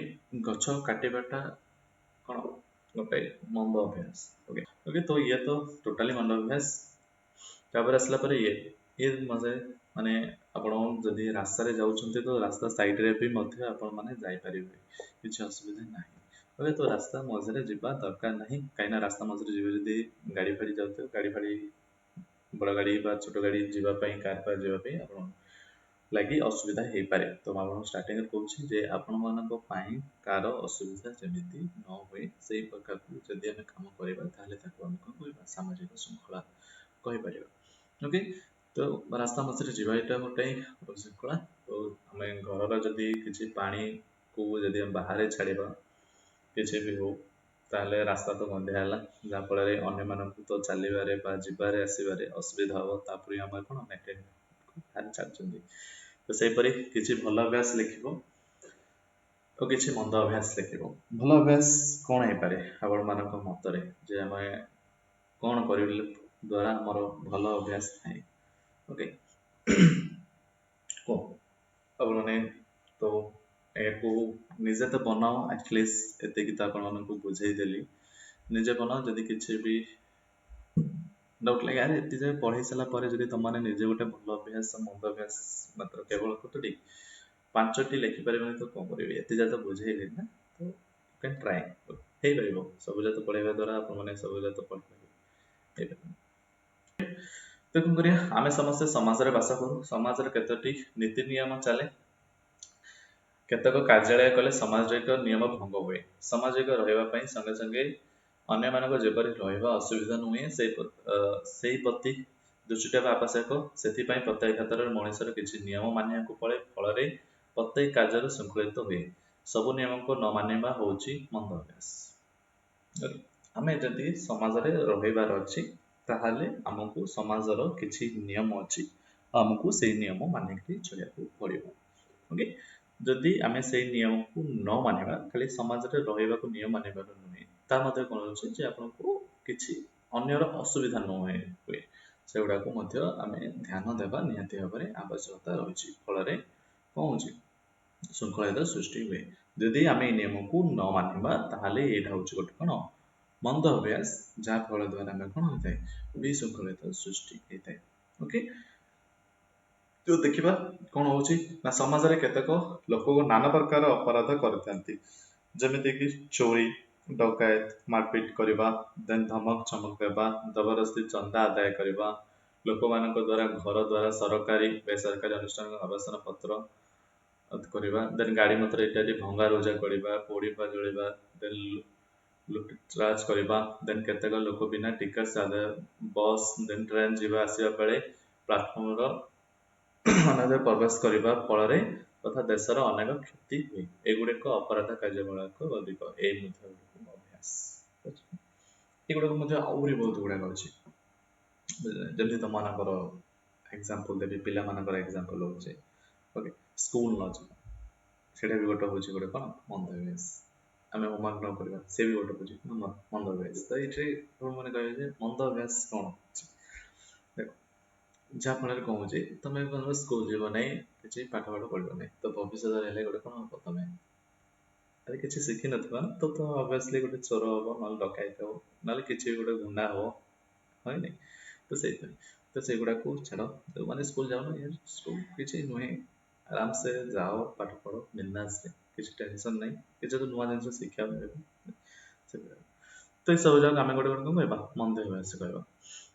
ଗଛ କାଟିବାଟା କ'ଣ ଗୋଟେ ମନ୍ଦ ଅଭ୍ୟାସ। ଓକେ, ଓକେ, ତ ଇଏ ତ ଟୋଟାଲି ମନ୍ଦ ଅଭ୍ୟାସ। ତାପରେ ଆସିଲା ପରେ ଇଏ ମଜା, ମାନେ ଆପଣ ଯଦି ରାସ୍ତାରେ ଯାଉଛନ୍ତି ତ ରାସ୍ତା ସାଇଡ୍ରେ ବି ମଧ୍ୟ ଆପଣମାନେ ଯାଇପାରିବେ, କିଛି ଅସୁବିଧା ନାହିଁ। ଓକେ, ତ ରାସ୍ତା ମଝିରେ ଯିବା ଦରକାର ନାହିଁ, କାହିଁକିନା ରାସ୍ତା ମଝିରେ ଯିବେ ଯଦି ଗାଡ଼ି ଫାଡ଼ି ଯାଉଥିବ, ଗାଡ଼ି ଫାଡ଼ି ବଡ଼ ଗାଡ଼ି ବା ଛୋଟ ଗାଡ଼ି ଯିବା ପାଇଁ, କାର୍ ଫାର୍ ଯିବା ପାଇଁ ଆପଣ ଲାଗି ଅସୁବିଧା ହେଇପାରେ। ତ ମୁଁ ଆପଣଙ୍କୁ ଷ୍ଟାର୍ଟିଂରେ କହୁଛି ଯେ ଆପଣମାନଙ୍କ ପାଇଁ କାହାର ଅସୁବିଧା ଯେମିତି ନ ହୁଏ, ସେଇ ପ୍ରକାରକୁ ଯଦି ଆମେ କାମ କରିବା, ତାହେଲେ ତାକୁ ଆମେ କ'ଣ କହିବା? ସାମାଜିକ ଶୃଙ୍ଖଳା କହିପାରିବା। ଓକେ, ତ ରାସ୍ତା ମଝିରେ ଯିବା ଏଇଟା ଗୋଟେ ଅଶୃଙ୍ଖଳା। ତ ଆମେ ଘରର ଯଦି କିଛି ପାଣିକୁ ଯଦି ଆମେ ବାହାରେ ଛାଡ଼ିବା, କିଛି ବି ହଉ, ତାହେଲେ ରାସ୍ତା ତ ଗନ୍ଧିଆ ହେଲା, ଯାହାଫଳରେ ଅନ୍ୟମାନଙ୍କୁ ତ ଚାଲିବାରେ ବା ଯିବାରେ ଆସିବାରେ ଅସୁବିଧା ହେବ। ତାପରେ ଆମେ କ'ଣ ବାହାରେ ଛାଡ଼ୁଛନ୍ତି। ତ ସେହିପରି କିଛି ଭଲ ଅଭ୍ୟାସ ଲେଖିବ ଓ କିଛି ମନ୍ଦ ଅଭ୍ୟାସ ଲେଖିବ। ଭଲ ଅଭ୍ୟାସ କ'ଣ ହେଇପାରେ ଆପଣମାନଙ୍କ ମତରେ, ଯେ ଆମେ କ'ଣ କରିବା ଦ୍ୱାରା ଆମର ଭଲ ଅଭ୍ୟାସ ଥାଏ? ଓକେ, କୁହ ଆପଣମାନେ। ତ ଏହାକୁ ନିଜେ ତ ବନାଅ, ଆଟଲିଷ୍ଟ ଏତିକି ତ ଆପଣମାନଙ୍କୁ ବୁଝେଇଦେଲି, ନିଜେ ବନାଅ। ଯଦି କିଛି ବି ଡାଉଟ୍ ଲାଗେ, ଆରେ ଏତେ ଯାଏ ପଢ଼େଇ ସାରିଲା ପରେ ଯଦି ତମମାନେ ନିଜେ ଗୋଟେ ଭଲ ଅଭ୍ୟାସ ମନ୍ଦ ଅଭ୍ୟାସ ମାତ୍ର କେବଳ କେତୋଟି 5ଟି ଲେଖିପାରିବନି ତ କ'ଣ କରିବି? ଏତେ ଯାଏ ତ ବୁଝେଇଲି ନା, ତ you can try, ହେଇପାରିବ। ସବୁ ଯାକ ପଢ଼େଇବା ଦ୍ୱାରା ଆପଣମାନେ ସବୁ ଯାକ ପଢ଼ିପାରିବେ, ହେଇପାରିବ। ତ କ'ଣ କରିବା? ଆମେ ସମସ୍ତେ ସମାଜରେ ବାସ କରୁ। ସମାଜରେ କେତୋଟି ନୀତି ନିୟମ ଚାଲେ। କେତେକ କାର୍ଯ୍ୟାଳୟ କଲେ ସମାଜରେ ନିୟମ ଭଙ୍ଗ ହୁଏ। ସାମାଜିକ ରହିବା ପାଇଁ ସଙ୍ଗେ ସଙ୍ଗେ ଅନ୍ୟମାନଙ୍କ ଯେପରି ରହିବା ଅସୁବିଧା ନୁହେଁ, ସେଇ ପ୍ରତି ଦୃଷ୍ଟି ଦେବା ଆବଶ୍ୟକ। ସେଥିପାଇଁ ପ୍ରତ୍ୟେକ କ୍ଷେତ୍ରରେ ମଣିଷର କିଛି ନିୟମ ମାନିବାକୁ ପଡ଼େ, ଫଳରେ ପ୍ରତ୍ୟେକ କାର୍ଯ୍ୟରେ ଶୃଙ୍ଖଳିତ ହୁଏ। ସବୁ ନିୟମକୁ ନ ମାନିବା ହେଉଛି ମନ୍ଦ ଅଭ୍ୟାସ। ଆମେ ଯଦି ସମାଜରେ ରହିବାର ଅଛି, ତାହେଲେ ଆମକୁ ସମାଜର କିଛି ନିୟମ ଅଛି, ଆମକୁ ସେଇ ନିୟମ ମାନିକି ଚଳିବାକୁ ପଡ଼ିବ। ଓକେ, ଯଦି ଆମେ ସେଇ ନିୟମକୁ ନ ମାନିବା, ଖାଲି ସମାଜରେ ରହିବାକୁ ନିୟମ ମାନିବାର ନୁହେଁ, ତା ମଧ୍ୟ କ'ଣ ହେଉଛି ଯେ ଆପଣଙ୍କୁ କିଛି ଅନ୍ୟର ଅସୁବିଧା ନ ହୁଏ, ସେଗୁଡ଼ାକୁ ମଧ୍ୟ ଆମେ ଧ୍ୟାନ ଦେବା ନିହାତି ଭାବରେ ଆବଶ୍ୟକତା ରହିଛି। ଫଳରେ କ'ଣ ହେଉଛି? ଶୃଙ୍ଖଳିତ ସୃଷ୍ଟି ହୁଏ। ଯଦି ଆମେ ଏଇ ନିୟମକୁ ନ ମାନିବା, ତାହେଲେ ଏଇଟା ହେଉଛି ଗୋଟେ କ'ଣ ମନ୍ଦ ଅଭ୍ୟାସ, ଯାହା ଫଳ ଦ୍ୱାରା ଆମେ କ'ଣ ହୋଇଥାଏ? ବିଶୃଙ୍ଖଳିତ ସୃଷ୍ଟି ହେଇଥାଏ। ଓକେ, ତ ଦେଖିବା କ'ଣ ହଉଛି ନା ସମାଜରେ କେତେକ ଲୋକ ନାନା ପ୍ରକାର ଅପରାଧ କରିଥାନ୍ତି, ଯେମିତିକି ଚୋରି, ଡକାୟତ, ମାରପିଟ କରିବା, ଦେନ୍ ଧମକ ଚମକ ଦେବା, ଜବରଦସ୍ତି ଚନ୍ଦା ଆଦାୟ କରିବା, ଲୋକମାନଙ୍କ ଦ୍ୱାରା ଘର ଦ୍ୱାରା, ସରକାରୀ ବେସରକାରୀ ଅନୁଷ୍ଠାନ ଆବାସନ ପତ୍ର କରିବା, ଦେନ୍ ଗାଡ଼ି ମଟର ଇତ୍ୟାଦି ଭଙ୍ଗା ରୁଜା କରିବା, ପୋଡ଼ିବା ଜଳିବା, ଦେନ୍ ଲୁଟରାଜ କରିବା। ଦେନ୍ କେତେକ ଲୋକ ବିନା ଟିକସ ଆଦାୟ ବସ୍ ଦେନ୍ ଟ୍ରେନ୍ ଯିବା ଆସିବା ବେଳେ ପ୍ଲାଟଫର୍ମର ଅନାଧାରେ ପ୍ରବେଶ କରିବା ଫଳରେ ତଥା ଦେଶର ଅନେକ କ୍ଷତି ହୁଏ। ଏଗୁଡ଼ିକ ଅପରାଧ କାର୍ଯ୍ୟକଳାପ ଅଧିକ। ଏଇ ମଧ୍ୟ ଅଭ୍ୟାସ ଏଗୁଡ଼ାକ ମଧ୍ୟ ଆହୁରି ବହୁତ ଗୁଡ଼ାକ ଅଛି। ଯେମିତି ତମମାନଙ୍କର ଏକ୍ଜାମ୍ପଲ ଦେବି, ପିଲାମାନଙ୍କର ଏକ୍ଜାମ୍ପଲ ହେଉଛି, ଓକେ, ସ୍କୁଲ ନ ଯିବା, ସେଇଟା ବି ଗୋଟେ ହେଉଛି ଗୋଟେ କ'ଣ ମନ୍ଦ ଅଭ୍ୟାସ। ଆମେ ହୋମୱାର୍କ ନ କରିବା, ସେ ବି ଗୋଟେ ହେଉଛି ମନ୍ଦ ଅଭ୍ୟାସ। ତ ଏଇଠି ଆପଣମାନେ କହିବେ ଯେ ମନ୍ଦ ଅଭ୍ୟାସ କ'ଣ ଅଛି? ଦେଖ, ଯାହାଫଳରେ କ'ଣ ହେଉଛି, ତମେ ସ୍କୁଲ ଯିବ ନାହିଁ, କିଛି ପାଠ ପାଠ ପଢ଼ିବ ନାହିଁ, ତ ଭବିଷ୍ୟତରେ ହେଲେ ଗୋଟେ କ'ଣ ହବ? ତମେ ଆରେ କିଛି ଶିଖିନଥିବ ନା, ତ ଅବଭିୟସଲି ଗୋଟେ ଚୋର ହବ, ନହେଲେ ଡକାୟତ ହବ, ନହେଲେ କିଛି ବି ଗୋଟେ ଗୁଣ୍ଡା ହବ, ହଁ ନାଇଁ? ତ ସେଇଥିପାଇଁ ତ ସେଗୁଡ଼ାକୁ ଛାଡ଼। ଯେଉଁମାନେ ସ୍କୁଲ ଯାଉନ, ସ୍କୁଲ କିଛି ନୁହେଁ, ଆରାମସେ ଯାଅ, ପାଠ ପଢ଼ ବିନ୍ଦାସରେ, କିଛି ଟେନସନ୍ ନାହିଁ, କିଛି ତ ନୂଆ ଜିନିଷ ଶିଖିବାକୁ ମିଳିବ ସେଗୁଡ଼ାକ। ତ ଏସବୁ ଯାକ ଆମେ ଗୋଟେ ଗୋଟେ କ'ଣ କହିବା? ମନ୍ଦ ଅଭ୍ୟାସ କହିବା।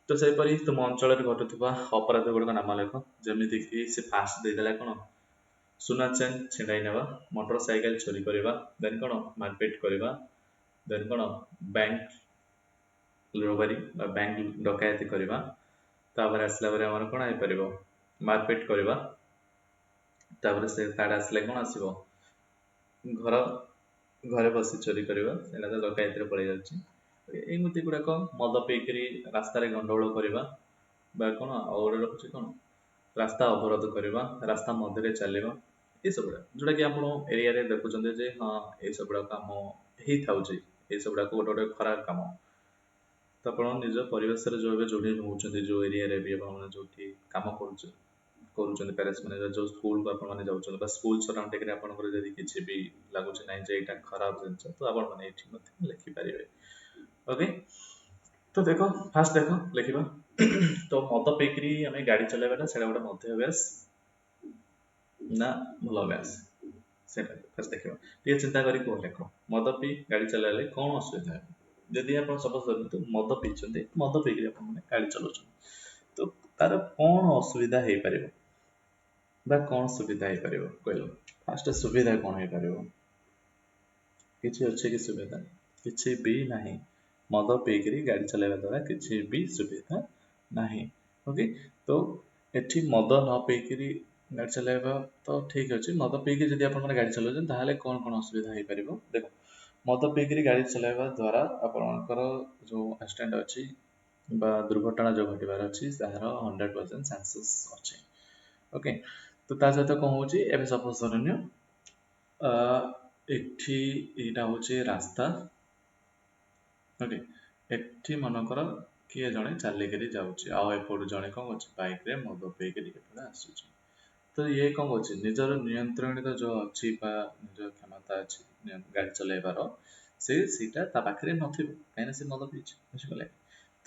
ତ ସେହିପରି ତୁମ ଅଞ୍ଚଳରେ ଘଟୁଥିବା ଅପରାଧ ଗୁଡ଼ିକ ନାମ ଲେଖ। ଯେମିତିକି ସେ ଫାଷ୍ଟ ଦେଇଦେଲା କ'ଣ? ସୁନା ଚେନ୍ ଛିଣ୍ଡାଇ ନେବା, ମୋଟର ସାଇକେଲ ଚୋରି କରିବା, ଦେନ୍ କ'ଣ ମାରପିଟ କରିବା, ଦେନ୍ କ'ଣ ବ୍ୟାଙ୍କ ରୋବାରୀ ବା ବ୍ୟାଙ୍କ ଡକାୟତି କରିବା। ତାପରେ ଆସିଲା ପରେ ଆମର କ'ଣ ହେଇପାରିବ? ମାରପିଟ କରିବା। ତାପରେ ସେ ଥାର୍ଡ ଆସିଲେ କ'ଣ ଆସିବ? ଘର ଘରେ ବସି ଚୋରି କରିବା, ସେଇଟା ତ ଡକାୟତିରେ ପଳେଇ ଯାଉଛି। ଏମିତି ଗୁଡ଼ାକ, ମଦ ପିଇକିରି ରାସ୍ତାରେ ଗଣ୍ଡଗୋଳ କରିବା ବା କ'ଣ ଆଉ ଗୋଟେ ରଖୁଛି କ'ଣ ରାସ୍ତା ଅବରୋଧ କରିବା, ରାସ୍ତା ମଧ୍ୟରେ ଚାଲିବା, ଏସବୁ ଗୁଡ଼ାକ ଯୋଉଟାକି ଆପଣ ଏରିଆରେ ଦେଖୁଛନ୍ତି ଯେ ହଁ, ଏସବୁ ଗୁଡ଼ାକ କାମ ହେଇଥାଉଛି, ଏସବୁ ଗୁଡ଼ାକ ଗୋଟେ ଗୋଟେ ଖରାପ କାମ। ତ ଆପଣ ନିଜ ପରିବେଶରେ ଯୋଉ ଏବେ ଯୋଉଠି ରହୁଛନ୍ତି, ଯୋଉ ଏରିଆରେ ବି ଆପଣମାନେ ଯୋଉଠି କାମ କରୁଛନ୍ତି, ପ୍ୟାରେଣ୍ଟସ୍ ମାନେ ଯୋଉ ସ୍କୁଲକୁ ଆପଣମାନେ ଯାଉଛନ୍ତି ବା ସ୍କୁଲ ସରାଉଣ୍ଡିଂରେ ଆପଣଙ୍କର ଯଦି କିଛି ବି ଲାଗୁଛି ନାହିଁ ଯେ ଏଇଟା ଖରାପ ଜିନିଷ, ତ ଆପଣମାନେ ଏଇଠି ମଧ୍ୟ ଲେଖିପାରିବେ। ଓକେ, ତ ଦେଖ, ଫାଷ୍ଟ ଦେଖ ଲେଖିବା। ତ ମଦ ପିଇକିରି ଆମେ ଗାଡ଼ି ଚଲେଇବାଟା, ସେଇଟା ଗୋଟେ ମଧ୍ୟ ଅଭ୍ୟାସ ନା ଭଲ ଅଭ୍ୟାସ? ସେଇଟା ଫାଷ୍ଟ ଦେଖିବା। ଟିକେ ଚିନ୍ତା କରି କୁହ, ଲେଖ। ମଦ ପିଇ ଗାଡ଼ି ଚଲେଇଲେ କ'ଣ ଅସୁବିଧା ହେବ? ଯଦି ଆପଣ ସପୋଜ ଧରନ୍ତୁ ମଦ ପିଇଛନ୍ତି, ମଦ ପିଇକିରି ଆପଣମାନେ ଗାଡ଼ି ଚଲାଉଛନ୍ତି, ତ ତାର କ'ଣ ଅସୁବିଧା ହେଇପାରିବ ବା କ'ଣ ସୁବିଧା ହେଇପାରିବ କହିଲ? ଫାଷ୍ଟ ସୁବିଧା କ'ଣ ହେଇପାରିବ? କିଛି ଅଛି କି ସୁବିଧା? କିଛି ବି ନାହିଁ। ମଦ ପିଇକିରି ଗାଡ଼ି ଚଲାଇବା ଦ୍ୱାରା କିଛି ବି ସୁବିଧା ନାହିଁ। ଓକେ, ତ ଏଠି ମଦ ନ ପିଇକିରି ଗାଡ଼ି ଚଲାଇବା ତ ଠିକ୍ ଅଛି। ମଦ ପିଇକି ଯଦି ଆପଣମାନେ ଗାଡ଼ି ଚଲାଉଛନ୍ତି, ତାହେଲେ କ'ଣ କ'ଣ ଅସୁବିଧା ହେଇପାରିବ ଦେଖ। ମଦ ପିଇକିରି ଗାଡ଼ି ଚଲାଇବା ଦ୍ୱାରା ଆପଣଙ୍କର ଯେଉଁ ଆକ୍ସିଡେଣ୍ଟ ଅଛି ବା ଦୁର୍ଘଟଣା ଯେଉଁ ଘଟିବାର ଅଛି, ତାହାର 100% ଚାନ୍ସେସ୍ ଅଛି। ଓକେ, ତ ତା ସହିତ କ'ଣ ହେଉଛି? ଏବେ ସପୋଜ ଧରିନିଅ ଏଠି ଏଇଟା ହେଉଛି ରାସ୍ତା। ଓକେ, ଏଠି ମନେକର କିଏ ଜଣେ ଚାଲିକିରି ଯାଉଛି, ଆଉ ଏପଟୁ ଜଣେ କ'ଣ କରୁଛି? ବାଇକରେ ମଦ ପିଇକିରି ଏପଟେ ଆସୁଛି। ତ ଇଏ କ'ଣ କରୁଛି? ନିଜର ନିୟନ୍ତ୍ରଣିତ ଯେଉଁ ଅଛି ବା ନିଜ କ୍ଷମତା ଅଛି ଗାଡ଼ି ଚଲାଇବାର, ସେ ସେଇଟା ତା ପାଖରେ ନଥିବ, କାହିଁକିନା ସେ ମଦ ପିଇଛି, ବୁଝିଗଲେ?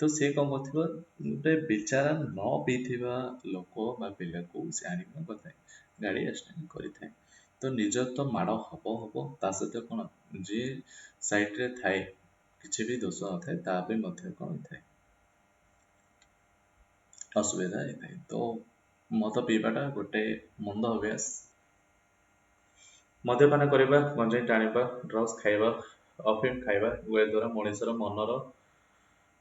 ତ ସେ କ'ଣ କରୁଥିବ? ଗୋଟେ ବିଚାରା ନ ପିଇଥିବା ଲୋକ ବା ପିଲାକୁ ସେ ଆଣିକି କ'ଣ କରିଥାଏ? ଗାଡ଼ି ଆକ୍ସିଡେଣ୍ଟ କରିଥାଏ। ତ ନିଜ ତ ମାଡ଼ ହବ ହବ, ତା ସହିତ କ'ଣ ଯିଏ ସାଇଡରେ ଥାଏ, କିଛି ବି ଦୋଷ ନଥାଏ, ତା ବି ମଧ୍ୟ କ'ଣ ହେଇଥାଏ? ଅସୁବିଧା ହେଇଥାଏ। ତ ମଦ ପିଇବାଟା ଗୋଟେ ମନ୍ଦ ଅଭ୍ୟାସ। ମଦ୍ୟପାନ କରିବା, ଗଞ୍ଜେଇ ଟାଣିବା, ଡ୍ରଗ୍ସ ଖାଇବା, ଅଫିମ ଖାଇବା ଦ୍ୱାରା ମଣିଷର ମନର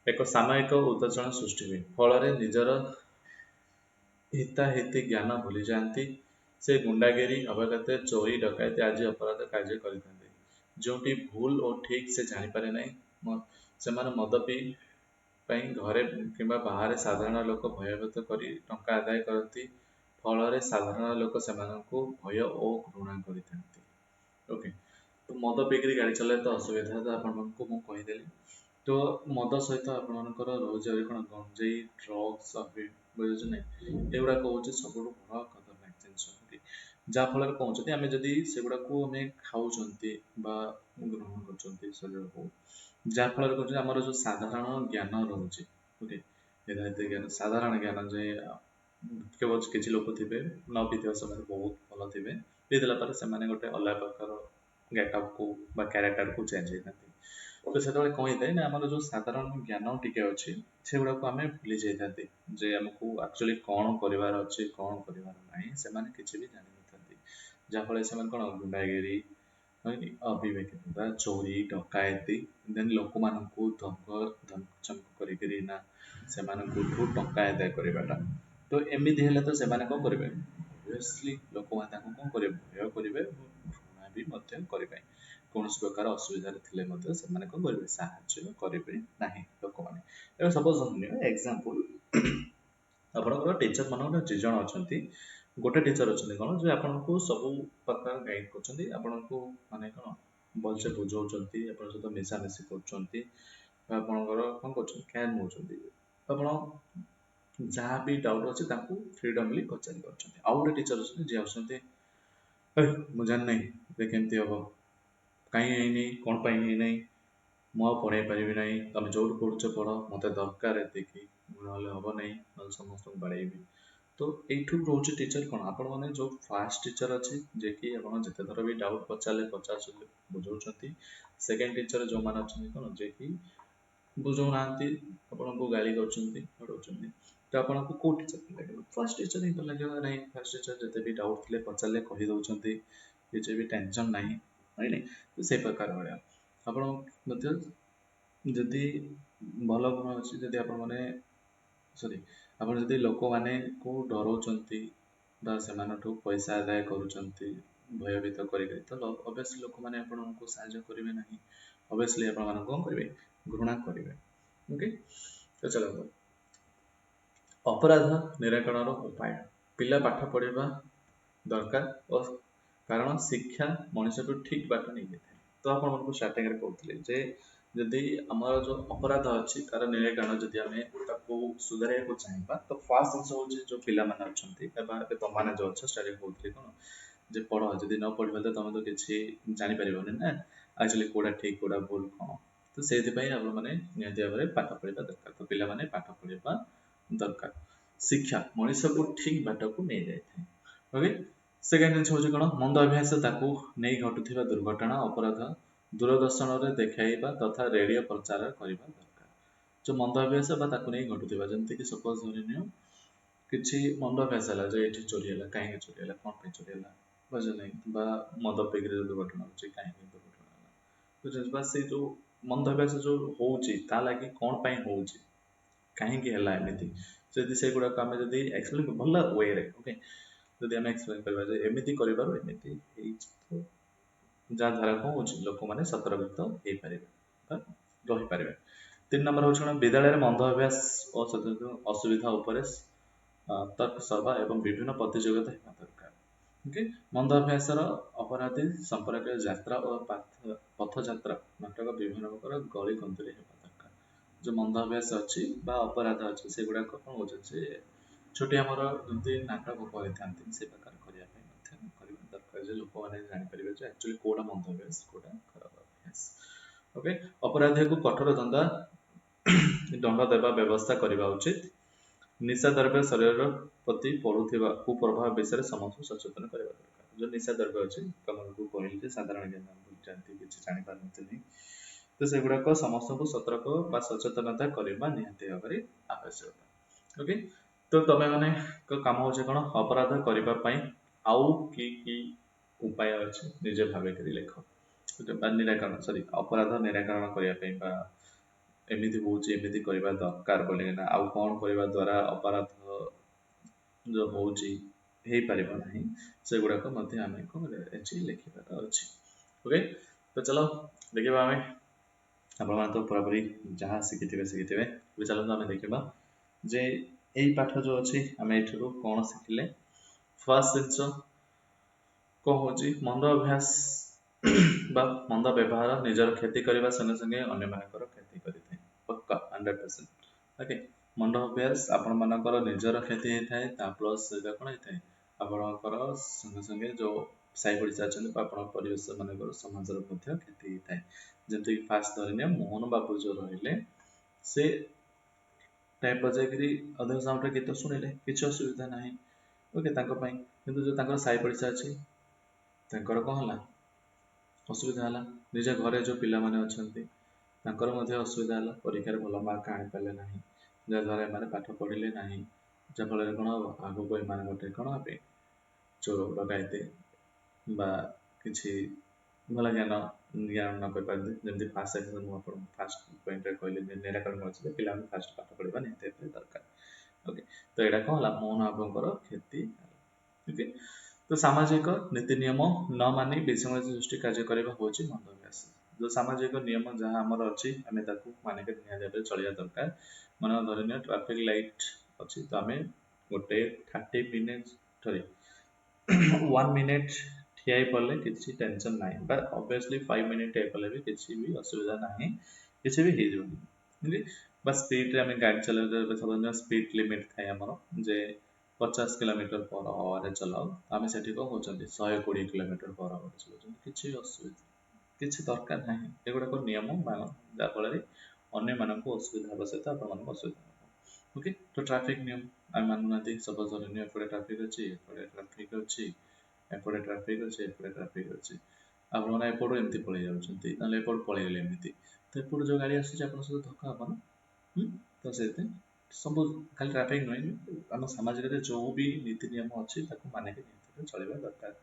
ଏକ ସାମୟିକ ଉତ୍ତେଜନା ସୃଷ୍ଟି ହୁଏ। ଫଳରେ ନିଜର ହିତାହିତି ଜ୍ଞାନ ଭୁଲିଯାଆନ୍ତି। ସେ ଗୁଣ୍ଡାଗିରି, ଅବଗତ ଚୋରି, ଡକାୟତି ଆଦି ଅପରାଧ କାର୍ଯ୍ୟ କରିଥାନ୍ତି। ଯେଉଁଠି ଭୁଲ ଓ ଠିକ୍ ସେ ଜାଣିପାରେ ନାହିଁ। ସେମାନେ ମଦ ପିଇ ପାଇଁ ଘରେ କିମ୍ବା ବାହାରେ ସାଧାରଣ ଲୋକ ଭୟଭୀତ କରି ଟଙ୍କା ଆଦାୟ କରନ୍ତି। ଫଳରେ ସାଧାରଣ ଲୋକ ସେମାନଙ୍କୁ ଭୟ ଓ ଘୃଣା କରିଥାନ୍ତି। ଓକେ, ତ ମଦ ପିଇକିରି ଗାଡ଼ି ଚଲାଇବା ତ ଅସୁବିଧା ତ ଆପଣମାନଙ୍କୁ ମୁଁ କହିଦେଲି। ତ ମଦ ସହିତ ଆପଣମାନଙ୍କର ରହୁଛି ଆହୁରି କ'ଣ ଗଞ୍ଜେଇ, ଡ୍ରଗ୍ସ, ବୁଝୁଛନ୍ତି ନାଇଁ, ଏଗୁଡ଼ାକ ହେଉଛି ସବୁଠୁ ବଡ଼ ଖତରନାକ ଜିନିଷ। ଓକେ, ଯାହାଫଳରେ କ'ଣ ହେଉଛନ୍ତି, ଆମେ ଯଦି ସେଗୁଡ଼ାକୁ ଆମେ ଖାଉଛନ୍ତି ବା ଗ୍ରହଣ କରୁଛନ୍ତି ଶରୀରକୁ, ଯାହାଫଳରେ କହୁଛନ୍ତି ଆମର ଯେଉଁ ସାଧାରଣ ଜ୍ଞାନ ରହୁଛି, ଓକେ, ନିର୍ଦ୍ଧାରିତ ଜ୍ଞାନ, ସାଧାରଣ ଜ୍ଞାନ, ଯେ କେବଳ କିଛି ଲୋକ ଥିବେ ନ ପିଇଥିବା ସମୟରେ ବହୁତ ଭଲ ଥିବେ, ପିଇଦେଲା ପରେ ସେମାନେ ଗୋଟେ ଅଲଗା ପ୍ରକାର ଗେଟଅପ୍କୁ ବା କ୍ୟାରେକ୍ଟରକୁ ଚେଞ୍ଜ ହେଇଥାନ୍ତି। ତ ସେତେବେଳେ କ'ଣ ହେଇଥାଏ ନା, ଆମର ଯେଉଁ ସାଧାରଣ ଜ୍ଞାନ ଟିକେ ଅଛି ସେଗୁଡ଼ାକୁ ଆମେ ଭୁଲି ଯାଇଥାନ୍ତି, ଯେ ଆମକୁ ଆକ୍ଚୁଆଲି କ'ଣ କରିବାର ଅଛି କ'ଣ କରିବାର ନାହିଁ ସେମାନେ କିଛି ବି ଜାଣିନଥାନ୍ତି। ଯାହାଫଳରେ ସେମାନେ କ'ଣ ଗୁଣ୍ଡାଗିରି, ଅବିବେକିତା, ଚୋରି, ଡକାୟତି, ଦେନ୍ ଲୋକମାନଙ୍କୁ ଧମକ ଧମକ କରିକିରି ନା ସେମାନଙ୍କଠୁ ଟଙ୍କା ଆଦାୟ କରିବାଟା। ତ ଏମିତି ହେଲେ ତ ସେମାନେ କ'ଣ କରିବେ? ଅବଭିୟସଲି ଲୋକମାନେ ତାଙ୍କୁ କ'ଣ କରିବେ? ଭୟ କରିବେ, ଘୃଣା ବି ମଧ୍ୟ କରିବେ। କୌଣସି ପ୍ରକାର ଅସୁବିଧାରେ ଥିଲେ ମଧ୍ୟ ସେମାନେ କ'ଣ କରିବେ? ସାହାଯ୍ୟ କରିବେ ନାହିଁ ଲୋକମାନେ। ଏବେ ସପୋଜ ନିଅ ଏକ୍ଜାମ୍ପଲ, ଆପଣଙ୍କର ଟିଚର ମାନଙ୍କର ଦୁଇ ଜଣ ଅଛନ୍ତି। ଗୋଟେ ଟିଚର ଅଛନ୍ତି କ'ଣ ଯେ ଆପଣଙ୍କୁ ସବୁ ପ୍ରକାର ଗାଇଡ଼ କରୁଛନ୍ତି, ଆପଣଙ୍କୁ ମାନେ କ'ଣ ଭଲସେ ବୁଝାଉଛନ୍ତି, ଆପଣଙ୍କ ସହିତ ମିଶାମିଶି କରୁଛନ୍ତି, ବା ଆପଣଙ୍କର କ'ଣ କରୁଛନ୍ତି, କେୟାର ନେଉଛନ୍ତି, ଆପଣ ଯାହା ବି ଡାଉଟ୍ ଅଛି ତାଙ୍କୁ ଫ୍ରିଡ଼ମଲି ପଚାରି ପାରୁଛନ୍ତି। ଆଉ ଗୋଟେ ଟିଚର ଅଛନ୍ତି ଯିଏ ଆସୁଛନ୍ତି, ମୁଁ ଜାଣିନାହିଁ ଏ କେମିତି ହେବ, କାହିଁ ହେଇନି, କ'ଣ ପାଇଁ ହେଇନାହିଁ, ମୁଁ ଆଉ ପଢ଼େଇ ପାରିବି ନାହିଁ, ତମେ ଯେଉଁଠୁ ପଢ଼ୁଛ ପଢ଼, ମୋତେ ଦରକାର ଏତିକି, ନହେଲେ ହେବ ନାହିଁ, ନହେଲେ ସମସ୍ତଙ୍କୁ ବାଡ଼େଇବି। ତ ଏଇଠୁ ରହୁଛି ଟିଚର କ'ଣ, ଆପଣମାନେ ଯେଉଁ ଫାର୍ଷ୍ଟ ଟିଚର ଅଛି ଯିଏକି ଆପଣ ଯେତେ ଥର ବି ଡାଉଟ୍ ପଚାରିଲେ ପଚାରୁଛନ୍ତି, ବୁଝାଉଛନ୍ତି। ସେକେଣ୍ଡ ଟିଚର ଯେଉଁମାନେ ଅଛନ୍ତି କ'ଣ, ଯିଏକି ବୁଝାଉନାହାନ୍ତି, ଆପଣଙ୍କୁ ଗାଳି କରୁଛନ୍ତି, ବାଡ଼ଉଛନ୍ତି। ତ ଆପଣଙ୍କୁ କେଉଁ ଟିଚର ଭଲ ଲାଗିବ? ଫାର୍ଷ୍ଟ ଟିଚର ହିଁ ଭଲ ଲାଗିବ ନାହିଁ? ଫାର୍ଷ୍ଟ ଟିଚର ଯେତେ ବି ଡାଉଟ୍ ଥିଲେ ପଚାରିଲେ କହିଦେଉଛନ୍ତି, କିଛି ବି ଟେନସନ୍ ନାହିଁ, ନାଇଁ? ତ ସେଇ ପ୍ରକାର ଭଳିଆ ଆପଣ ମଧ୍ୟ ଯଦି ଭଲ ଗୁଣ ଅଛି, ଯଦି ଆପଣମାନେ ସରି ଆପଣ ଯଦି ଲୋକମାନଙ୍କୁ ଡରଉଛନ୍ତି ବା ସେମାନଙ୍କଠୁ ପଇସା ଆଦାୟ କରୁଛନ୍ତି ଭୟଭୀତ କରିକି, ତ ଅବଭିୟସଲି ଲୋକମାନେ ଆପଣଙ୍କୁ ସାହାଯ୍ୟ କରିବେ ନାହିଁ। ଅବଭିୟସଲି ଆପଣମାନଙ୍କୁ କ'ଣ କରିବେ? ଘୃଣା କରିବେ। ଓକେ, ତ ଚାଲନ୍ତୁ ଅପରାଧ ନିରାକରଣର ଉପାୟ। ପିଲା ପାଠ ପଢ଼ିବା ଦରକାର ଓ କାରଣ ଶିକ୍ଷା ମଣିଷକୁ ଠିକ୍ ବାଟ ନେଇଯାଇଥାଏ। ତ ଆପଣମାନଙ୍କୁ ଷ୍ଟାର୍ଟିଂରେ କହୁଥିଲି ଯେ ଯଦି ଆମର ଯେଉଁ ଅପରାଧ ଅଛି ତାର ନିରାକରଣ ଯଦି ଆମେ ତାକୁ ସୁଧାରିବାକୁ ଚାହିଁବା, ତ ଫାର୍ଷ୍ଟ ଜିନିଷ ହେଉଛି ଯେଉଁ ପିଲାମାନେ ଅଛନ୍ତି ବା ଏବେ ତମମାନେ ଯେଉଁ ଅଛ, ଷ୍ଟାର୍ଟିଂ କହୁଥିଲି କ'ଣ ଯେ ପଢ଼, ଯଦି ନ ପଢ଼ିବ ତ ତମେ ତ କିଛି ଜାଣିପାରିବନି ନା ଆକ୍ଚୁଆଲି କେଉଁଟା ଠିକ୍ କେଉଁଟା ଭୁଲ କ'ଣ। ତ ସେଇଥିପାଇଁ ଆପଣମାନେ ନିହାତି ଭାବରେ ପାଠ ପଢ଼ିବା ଦରକାର। ତ ପିଲାମାନେ ପାଠ ପଢ଼ିବା ଦରକାର। ଶିକ୍ଷା ମଣିଷକୁ ଠିକ୍ ବାଟକୁ ନେଇଯାଇଥାଏ। ଓକେ, ସେକେଣ୍ଡ ଜିନିଷ ହେଉଛି କ'ଣ, ମନ୍ଦ ଅଭ୍ୟାସ ତାକୁ ନେଇ ଘଟୁଥିବା ଦୁର୍ଘଟଣା ଅପରାଧ ଦୂରଦର୍ଶନରେ ଦେଖାଇବା ତଥା ରେଡ଼ିଓ ପ୍ରଚାର କରିବା ଦରକାର। ଯେଉଁ ମନ୍ଦ ଅଭ୍ୟାସ ବା ତାକୁ ନେଇ ଘଟୁଥିବା, ଯେମିତିକି ସପୋଜ ଧରିନିଅ କିଛି ମନ୍ଦ ଅଭ୍ୟାସ ହେଲା ଯେ ଏଠି ଚୋରି ହେଲା, କାହିଁକି ଚୋରି ହେଲା, କ'ଣ ପାଇଁ ଚୋରି ହେଲା, ବୁଝିଲେ ନାହିଁ, ବା ମଦ ପିଇକିରି ଯେଉଁ ଦୁର୍ଘଟଣା ହେଉଛି କାହିଁକି ଦୁର୍ଘଟଣା ହେଲା, ବୁଝିଲେ, ବା ସେଇ ଯେଉଁ ମନ୍ଦ ଅଭ୍ୟାସ ଯେଉଁ ହେଉଛି ତା ଲାଗି କ'ଣ ପାଇଁ ହେଉଛି, କାହିଁକି ହେଲା ଏମିତି, ଯଦି ସେଗୁଡ଼ାକ ଆମେ ଯଦି ଏକ୍ସପ୍ଲେନ୍ ଭଲ ୱେରେ, ଓକେ, ଯଦି ଆମେ ଏକ୍ସପ୍ଲେନ୍ କରିବା ଯେ ଏମିତି କରିବାରୁ ଏମିତି ହେଇଛି, ତ ଯାହାଦ୍ୱାରା କ'ଣ ହେଉଛି ଲୋକମାନେ ସତର୍କିତ ହେଇପାରିବେ ବା ରହିପାରିବେ। 3 ନମ୍ବର ହେଉଛି କ'ଣ, ବିଦ୍ୟାଳୟରେ ମନ୍ଦ ଅଭ୍ୟାସ ଓ ଅସୁବିଧା ଉପରେ ତର୍କ ସଭା ଏବଂ ବିଭିନ୍ନ ପ୍ରତିଯୋଗିତା ହେବା ଦରକାର। ଓକେ, ମନ୍ଦ ଅଭ୍ୟାସର ଅପରାଧୀ ସମ୍ପର୍କୀୟ ଯାତ୍ରା ଓ ପଥଯାତ୍ରା ନାଟକ ବିଭିନ୍ନ ପ୍ରକାର ଗଳି କନ୍ଦିରେ ହେବା ଦରକାର। ଯେଉଁ ମନ୍ଦ ଅଭ୍ୟାସ ଅଛି ବା ଅପରାଧ ଅଛି ସେଗୁଡ଼ାକ କ'ଣ ହେଉଛନ୍ତି ଯେ ଛୋଟିଆ ଆମର ଯେମିତି ନାଟକ କରିଥାନ୍ତି ସେ ପ୍ରକାର କରିବା ପାଇଁ ମଧ୍ୟ କରିବା ଦରକାର, ଯେ ଲୋକମାନେ ଜାଣିପାରିବେ ଯେ ଆକ୍ଚୁଆଲି କେଉଁଟା ମନ୍ଦ ଅଭ୍ୟାସ କେଉଁଟା ଖରାପ ଅଭ୍ୟାସ। ଓକେ, ଅପରାଧୀକୁ କଠୋର ଦଣ୍ଡ ଦେବା ବ୍ୟବସ୍ଥା କରିବା ଉଚିତ। ନିଶା ଦ୍ରବ୍ୟ ଶରୀର ପ୍ରତି ପଡ଼ୁଥିବା କୁପ୍ରଭାବ ବିଷୟରେ ସମସ୍ତଙ୍କୁ ସଚେତନ କରିବା ଦରକାର। ଯେଉଁ ନିଶା ଦ୍ରବ୍ୟ ଅଛି ତମକୁ କହିଲି ଯେ ସାଧାରଣ ଜ୍ଞାନ ଭୁଲିଯାନ୍ତି, କିଛି ଜାଣିପାରନ୍ତିନି, ତ ସେଗୁଡ଼ାକ ସମସ୍ତଙ୍କୁ ସତର୍କ ବା ସଚେତନତା କରିବା ନିହାତି ଭାବରେ ଆବଶ୍ୟକତା। ଓକେ, ତ ତମେ ମାନଙ୍କ କାମ ହେଉଛି କ'ଣ, ଅପରାଧ କରିବା ପାଇଁ ଆଉ କି କି ଉପାୟ ଅଛି ନିଜେ ଭାବିକରି ଲେଖ, ବା ନିରାକରଣ ସରି ଅପରାଧ ନିରାକରଣ କରିବା ପାଇଁ ବା ଏମିତି ହେଉଛି ଏମିତି କରିବା ଦରକାର ବୋଲିକିନା ଆଉ କ'ଣ କରିବା ଦ୍ୱାରା ଅପରାଧ ଯେଉଁ ହେଉଛି ହେଇପାରିବ ନାହିଁ, ସେଗୁଡ଼ାକ ମଧ୍ୟ ଆମେ କ'ଣ ଅଛି ଲେଖିବାର ଅଛି। ଓକେ, ତ ଚାଲ ଦେଖିବା ଆମେ, ଆପଣମାନେ ତ ପୁରାପୁରି ଯାହା ଶିଖିଥିବେ ଶିଖିଥିବେ। ଏବେ ଚାଲନ୍ତୁ ଆମେ ଦେଖିବା ଯେ ଏଇ ପାଠ ଯେଉଁ ଅଛି ଆମେ ଏଇଥିରୁ କ'ଣ ଶିଖିଲେ। ଫାର୍ଷ୍ଟ ଜିନିଷ କ'ଣ ହେଉଛି, ମନ୍ଦ ଅଭ୍ୟାସ ବା ମନ୍ଦ ବ୍ୟବହାର ନିଜର କ୍ଷତି କରିବା ସଙ୍ଗେ ସଙ୍ଗେ ଅନ୍ୟମାନଙ୍କର କ୍ଷତି କରିଥାଏ। ପକ୍କା 100%। ଓକେ, ମନ୍ଦ ଅଭ୍ୟାସ ଆପଣମାନଙ୍କର ନିଜର କ୍ଷତି ହେଇଥାଏ, ତା ପ୍ଲସ୍ ସହିତ କ'ଣ ହେଇଥାଏ, ଆପଣଙ୍କର ସଙ୍ଗେ ସଙ୍ଗେ ଯେଉଁ ସାହି ପଡ଼ିଶା ଅଛନ୍ତି ବା ଆପଣଙ୍କ ପରିବେଶ ମାନଙ୍କର ସମାଜର ମଧ୍ୟ କ୍ଷତି ହେଇଥାଏ। ଯେମିତିକି ଫାଷ୍ଟ ଧରିନିଅ ମୋହନ ବାବୁ ଯେଉଁ ରହିଲେ, ସେ ଟ୍ୟାପ୍ ବଜାଇକିରି ଅଧିକ ସାଉଣ୍ଡରେ ଗୀତ ଶୁଣିଲେ କିଛି ଅସୁବିଧା ନାହିଁ, ଓକେ, ତାଙ୍କ ପାଇଁ। କିନ୍ତୁ ଯେଉଁ ତାଙ୍କର ସାହି ପଡ଼ିଶା ଅଛି ତାଙ୍କର କ'ଣ ହେଲା, ଅସୁବିଧା ହେଲା। ନିଜ ଘରେ ଯେଉଁ ପିଲାମାନେ ଅଛନ୍ତି ତାଙ୍କର ମଧ୍ୟ ଅସୁବିଧା ହେଲା, ପରୀକ୍ଷାରେ ଭଲ ମାର୍କ ଆଣିପାରିଲେ ନାହିଁ, ଯାହାଦ୍ୱାରା ଏମାନେ ପାଠ ପଢ଼ିଲେ ନାହିଁ, ଯାହାଫଳରେ କ'ଣ ହେବ, ଆଗକୁ ଏମାନେ ଗୋଟେ କ'ଣ ହେବେ, ଚୋର ଡକାୟତି ବା କିଛି ଭଲ ଜ୍ଞାନ ଜ୍ଞାନ ନ କରିପାରନ୍ତି। ଯେମିତି ଫାଷ୍ଟ ସେକ୍ସନ୍ ମୁଁ ଆପଣଙ୍କୁ ଫାଷ୍ଟ ପଏଣ୍ଟରେ କହିଲି ଯେ ନିରାକରଣ ଅଛି, ପିଲାମାନେ ଫାଷ୍ଟ ପାଠ ପଢ଼ିବା ନିହାତି ଦରକାର। ଓକେ, ତ ଏଇଟା କ'ଣ ହେଲା, ମୋହନ ବାବୁଙ୍କର କ୍ଷତି ହେଲା। ଓକେ, ତ ସାମାଜିକ ନୀତି ନିୟମ ନ ମାନି ବିଶୃଙ୍ଖଳା ସୃଷ୍ଟି କାର୍ଯ୍ୟ କରିବା ହେଉଛି ମନ୍ଦ ଅଭ୍ୟାସ। ଯେଉଁ ସାମାଜିକ ନିୟମ ଯାହା ଆମର ଅଛି ଆମେ ତାକୁ ମାନିକି ନିହାତି ଭାବରେ ଚଳିବା ଦରକାର। ମନେ ଧରିନିଅ ଟ୍ରାଫିକ୍ ଲାଇଟ୍ ଅଛି, ତ ଆମେ ଗୋଟେ 30 ମିନିଟ୍, ସରି 1 ମିନିଟ୍ ଠିଆ ହେଇପଡ଼ିଲେ କିଛି ଟେନସନ୍ ନାହିଁ, ବା ଅବଭିୟସଲି 5 ମିନିଟ୍ ଠିଆ ହେଇପଡ଼ିଲେ ବି କିଛି ବି ଅସୁବିଧା ନାହିଁ, କିଛି ବି ହେଇଯିବନି। ବୁଝିଲେ? ବା ସ୍ପିଡ଼ରେ ଆମେ ଗାଡ଼ି ଚଲାଇବା, ସପୋଜ ସ୍ପିଡ଼ ଲିମିଟ୍ ଥାଏ ଆମର ଯେ 50 କିଲୋମିଟର ପର ଆୱାରରେ ଚଲାଉ, ଆମେ ସେଠି କ'ଣ କରୁଛନ୍ତି, 120 କିଲୋମିଟର ପର ଆୱାରରେ ଚଲାଉଛନ୍ତି। କିଛି ଅସୁବିଧା କିଛି ଦରକାର ନାହିଁ। ଏଗୁଡ଼ାକ ନିୟମ ଯାହାଫଳରେ ଅନ୍ୟମାନଙ୍କୁ ଅସୁବିଧା ହେବା ସହିତ ଆପଣମାନଙ୍କୁ ଅସୁବିଧା ହେବ। ଓକେ, ତ ଟ୍ରାଫିକ୍ ନିୟମ ଆମେ ମାନୁନାହାନ୍ତି। ସପୋଜ ଧରିନିଅ ଏପଟେ ଟ୍ରାଫିକ୍ ଅଛି, ଏପଟେ ଟ୍ରାଫିକ୍ ଅଛି, ଏପଟେ ଟ୍ରାଫିକ୍ ଅଛି, ଏପଟେ ଟ୍ରାଫିକ୍ ଅଛି, ଆପଣମାନେ ଏପଟୁ ଏମିତି ପଳେଇ ଯାଉଛନ୍ତି, ନହେଲେ ଏପଟୁ ପଳେଇଗଲେ ଏମିତି, ତ ଏପଟୁ ଯେଉଁ ଗାଡ଼ି ଆସୁଛି ଆପଣଙ୍କ ସହିତ ଧକ୍କା ହେବ ନା। ତ ସେଥିପାଇଁ ସବୁ ଖାଲି ଟ୍ରାଫିକ୍ ନୁହେଁ, ଆମ ସମାଜରେ ଯେଉଁ ବି ନୀତି ନିୟମ ଅଛି ତାକୁ ମାନିକି ନିହାତି ଚଳିବା ଦରକାର।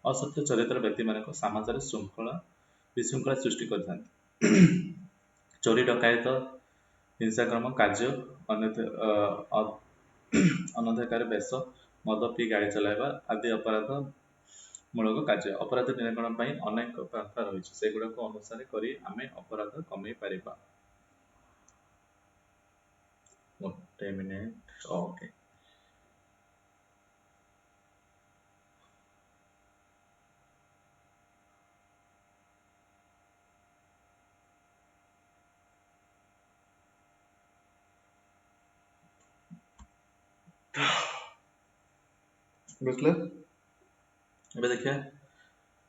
ଅସତ୍ୟ ଚରିତ୍ର ବ୍ୟକ୍ତିମାନଙ୍କ ସମାଜରେ ଶୃଙ୍ଖଳା ବିଶୃଙ୍ଖଳା ସୃଷ୍ଟି କରିଥାନ୍ତି। ଚୋରି, ଡକାୟତ, ହିଂସାକ୍ରମ କାର୍ଯ୍ୟ, ଅନଧିକାର ବେଶ, ମଦ ପିଇ ଗାଡ଼ି ଚଲାଇବା ଆଦି ଅପରାଧ ମୂଳକ କାର୍ଯ୍ୟ। ଅପରାଧ ନିରାକରଣ ପାଇଁ ଅନେକ ପନ୍ଥା ରହିଛି, ସେଗୁଡ଼ାକୁ ଅନୁସାରେ କରି ଆମେ ଅପରାଧ କମେଇ ପାରିବା। ଗୋଟେ ମିନିଟ୍, ଓକେ। ବୁଝିଲେ? ଏବେ ଦେଖିବା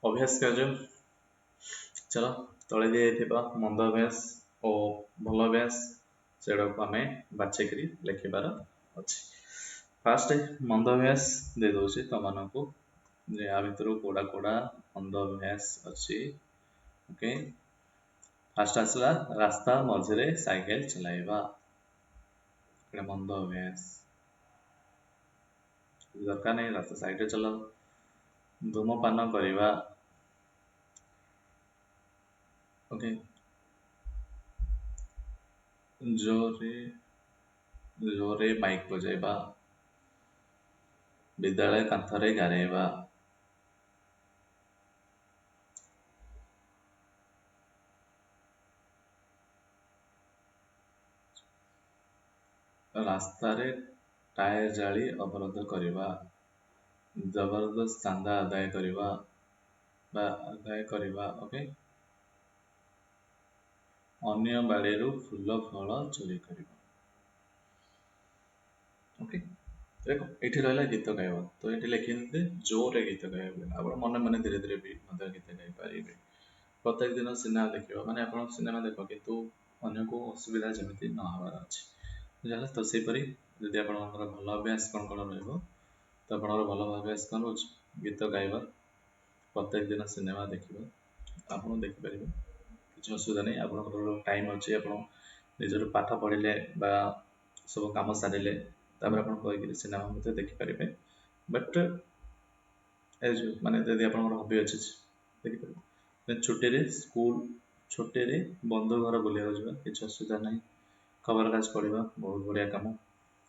ଅଭ୍ୟାସ କାର୍ଯ୍ୟ। ଚାଲ, ତଳେ ଦିଆଯାଇଥିବା ମନ୍ଦ ଅଭ୍ୟାସ ଓ ଭଲ ଅଭ୍ୟାସ ସେଗୁଡ଼ାକୁ ଆମେ ବାଛିକିରି ଲେଖିବାର ଅଛି। ଫାଷ୍ଟ ମନ୍ଦ ଅଭ୍ୟାସ ଦେଇଦେଉଛି ତମମାନଙ୍କୁ ଯେ ୟା ଭିତରୁ କୋଉଟା କୋଉଟା ମନ୍ଦ ଅଭ୍ୟାସ ଅଛି। ଓକେ, ଫାଷ୍ଟ ଆସିଲା ରାସ୍ତା ମଝିରେ ସାଇକେଲ ଚଲାଇବା, ଏଇଟା ମନ୍ଦ ଅଭ୍ୟାସ, ଦରକାର ନାହିଁ, ରାସ୍ତା ସାଇଡରେ ଚଲାଅ। ଧୂମପାନ କରିବା, ଓକେ, ଜୋରେ ଜୋରେ ମାଇକ୍ ବଜାଇବା, ବିଦ୍ୟାଳୟ କାନ୍ଥରେ ଗାରେଇବା, ରାସ୍ତାରେ ଟାୟାର ଜାଳି ଅବରୋଧ କରିବା, ଜବରଦସ୍ତ ଚାନ୍ଦା ଆଦାୟ କରିବା ବା ଆଦାୟ କରିବା, ଓକେ, ଅନ୍ୟ ବାଡ଼ିରୁ ଫୁଲ ଫଳ ଚୋରି କରିବା। ଓକେ, ଦେଖ ଏଇଠି ରହିଲା ଗୀତ ଗାଇବା, ତ ଏଇଠି ଲେଖିଛନ୍ତି ଜୋରରେ ଗୀତ ଗାଇବା, ଆପଣ ମନେ ମନେ ଧୀରେ ଧୀରେ ବି ମଧ୍ୟ ଗୀତ ଗାଇପାରିବେ। ପ୍ରତ୍ୟେକ ଦିନ ସିନେମା ଦେଖିବା, ମାନେ ଆପଣ ସିନେମା ଦେଖ କିନ୍ତୁ ଅନ୍ୟକୁ ଅସୁବିଧା ଯେମିତି ନ ହେବାର ଅଛି, ବୁଝିଲା? ତ ସେହିପରି ଯଦି ଆପଣଙ୍କର ଭଲ ଅଭ୍ୟାସ କ'ଣ କ'ଣ ରହିବ, ତ ଆପଣଙ୍କର ଭଲ ଅଭ୍ୟାସ କ'ଣ ରହୁଛି, ଗୀତ ଗାଇବା, ପ୍ରତ୍ୟେକ ଦିନ ସିନେମା ଦେଖିବା, ଆପଣ ଦେଖିପାରିବେ, କିଛି ଅସୁବିଧା ନାହିଁ। ଆପଣଙ୍କର ଟାଇମ୍ ଅଛି, ଆପଣ ନିଜର ପାଠ ପଢ଼ିଲେ ବା ସବୁ କାମ ସାରିଲେ ତାପରେ ଆପଣ କହିକିରି ସିନେମା ମଧ୍ୟ ଦେଖିପାରିବେ। ବଟ୍ ଏଜ୍ ମାନେ ଯଦି ଆପଣଙ୍କର ହବି ଅଛି ଦେଖିପାରିବେ। ଦେନ୍ ଛୁଟିରେ ସ୍କୁଲ, ଛୁଟିରେ ବନ୍ଧୁ ଘର ବୁଲିବାକୁ ଯିବା, କିଛି ଅସୁବିଧା ନାହିଁ। ଖବରକାଗଜ ପଢ଼ିବା ବହୁତ ବଢ଼ିଆ କାମ।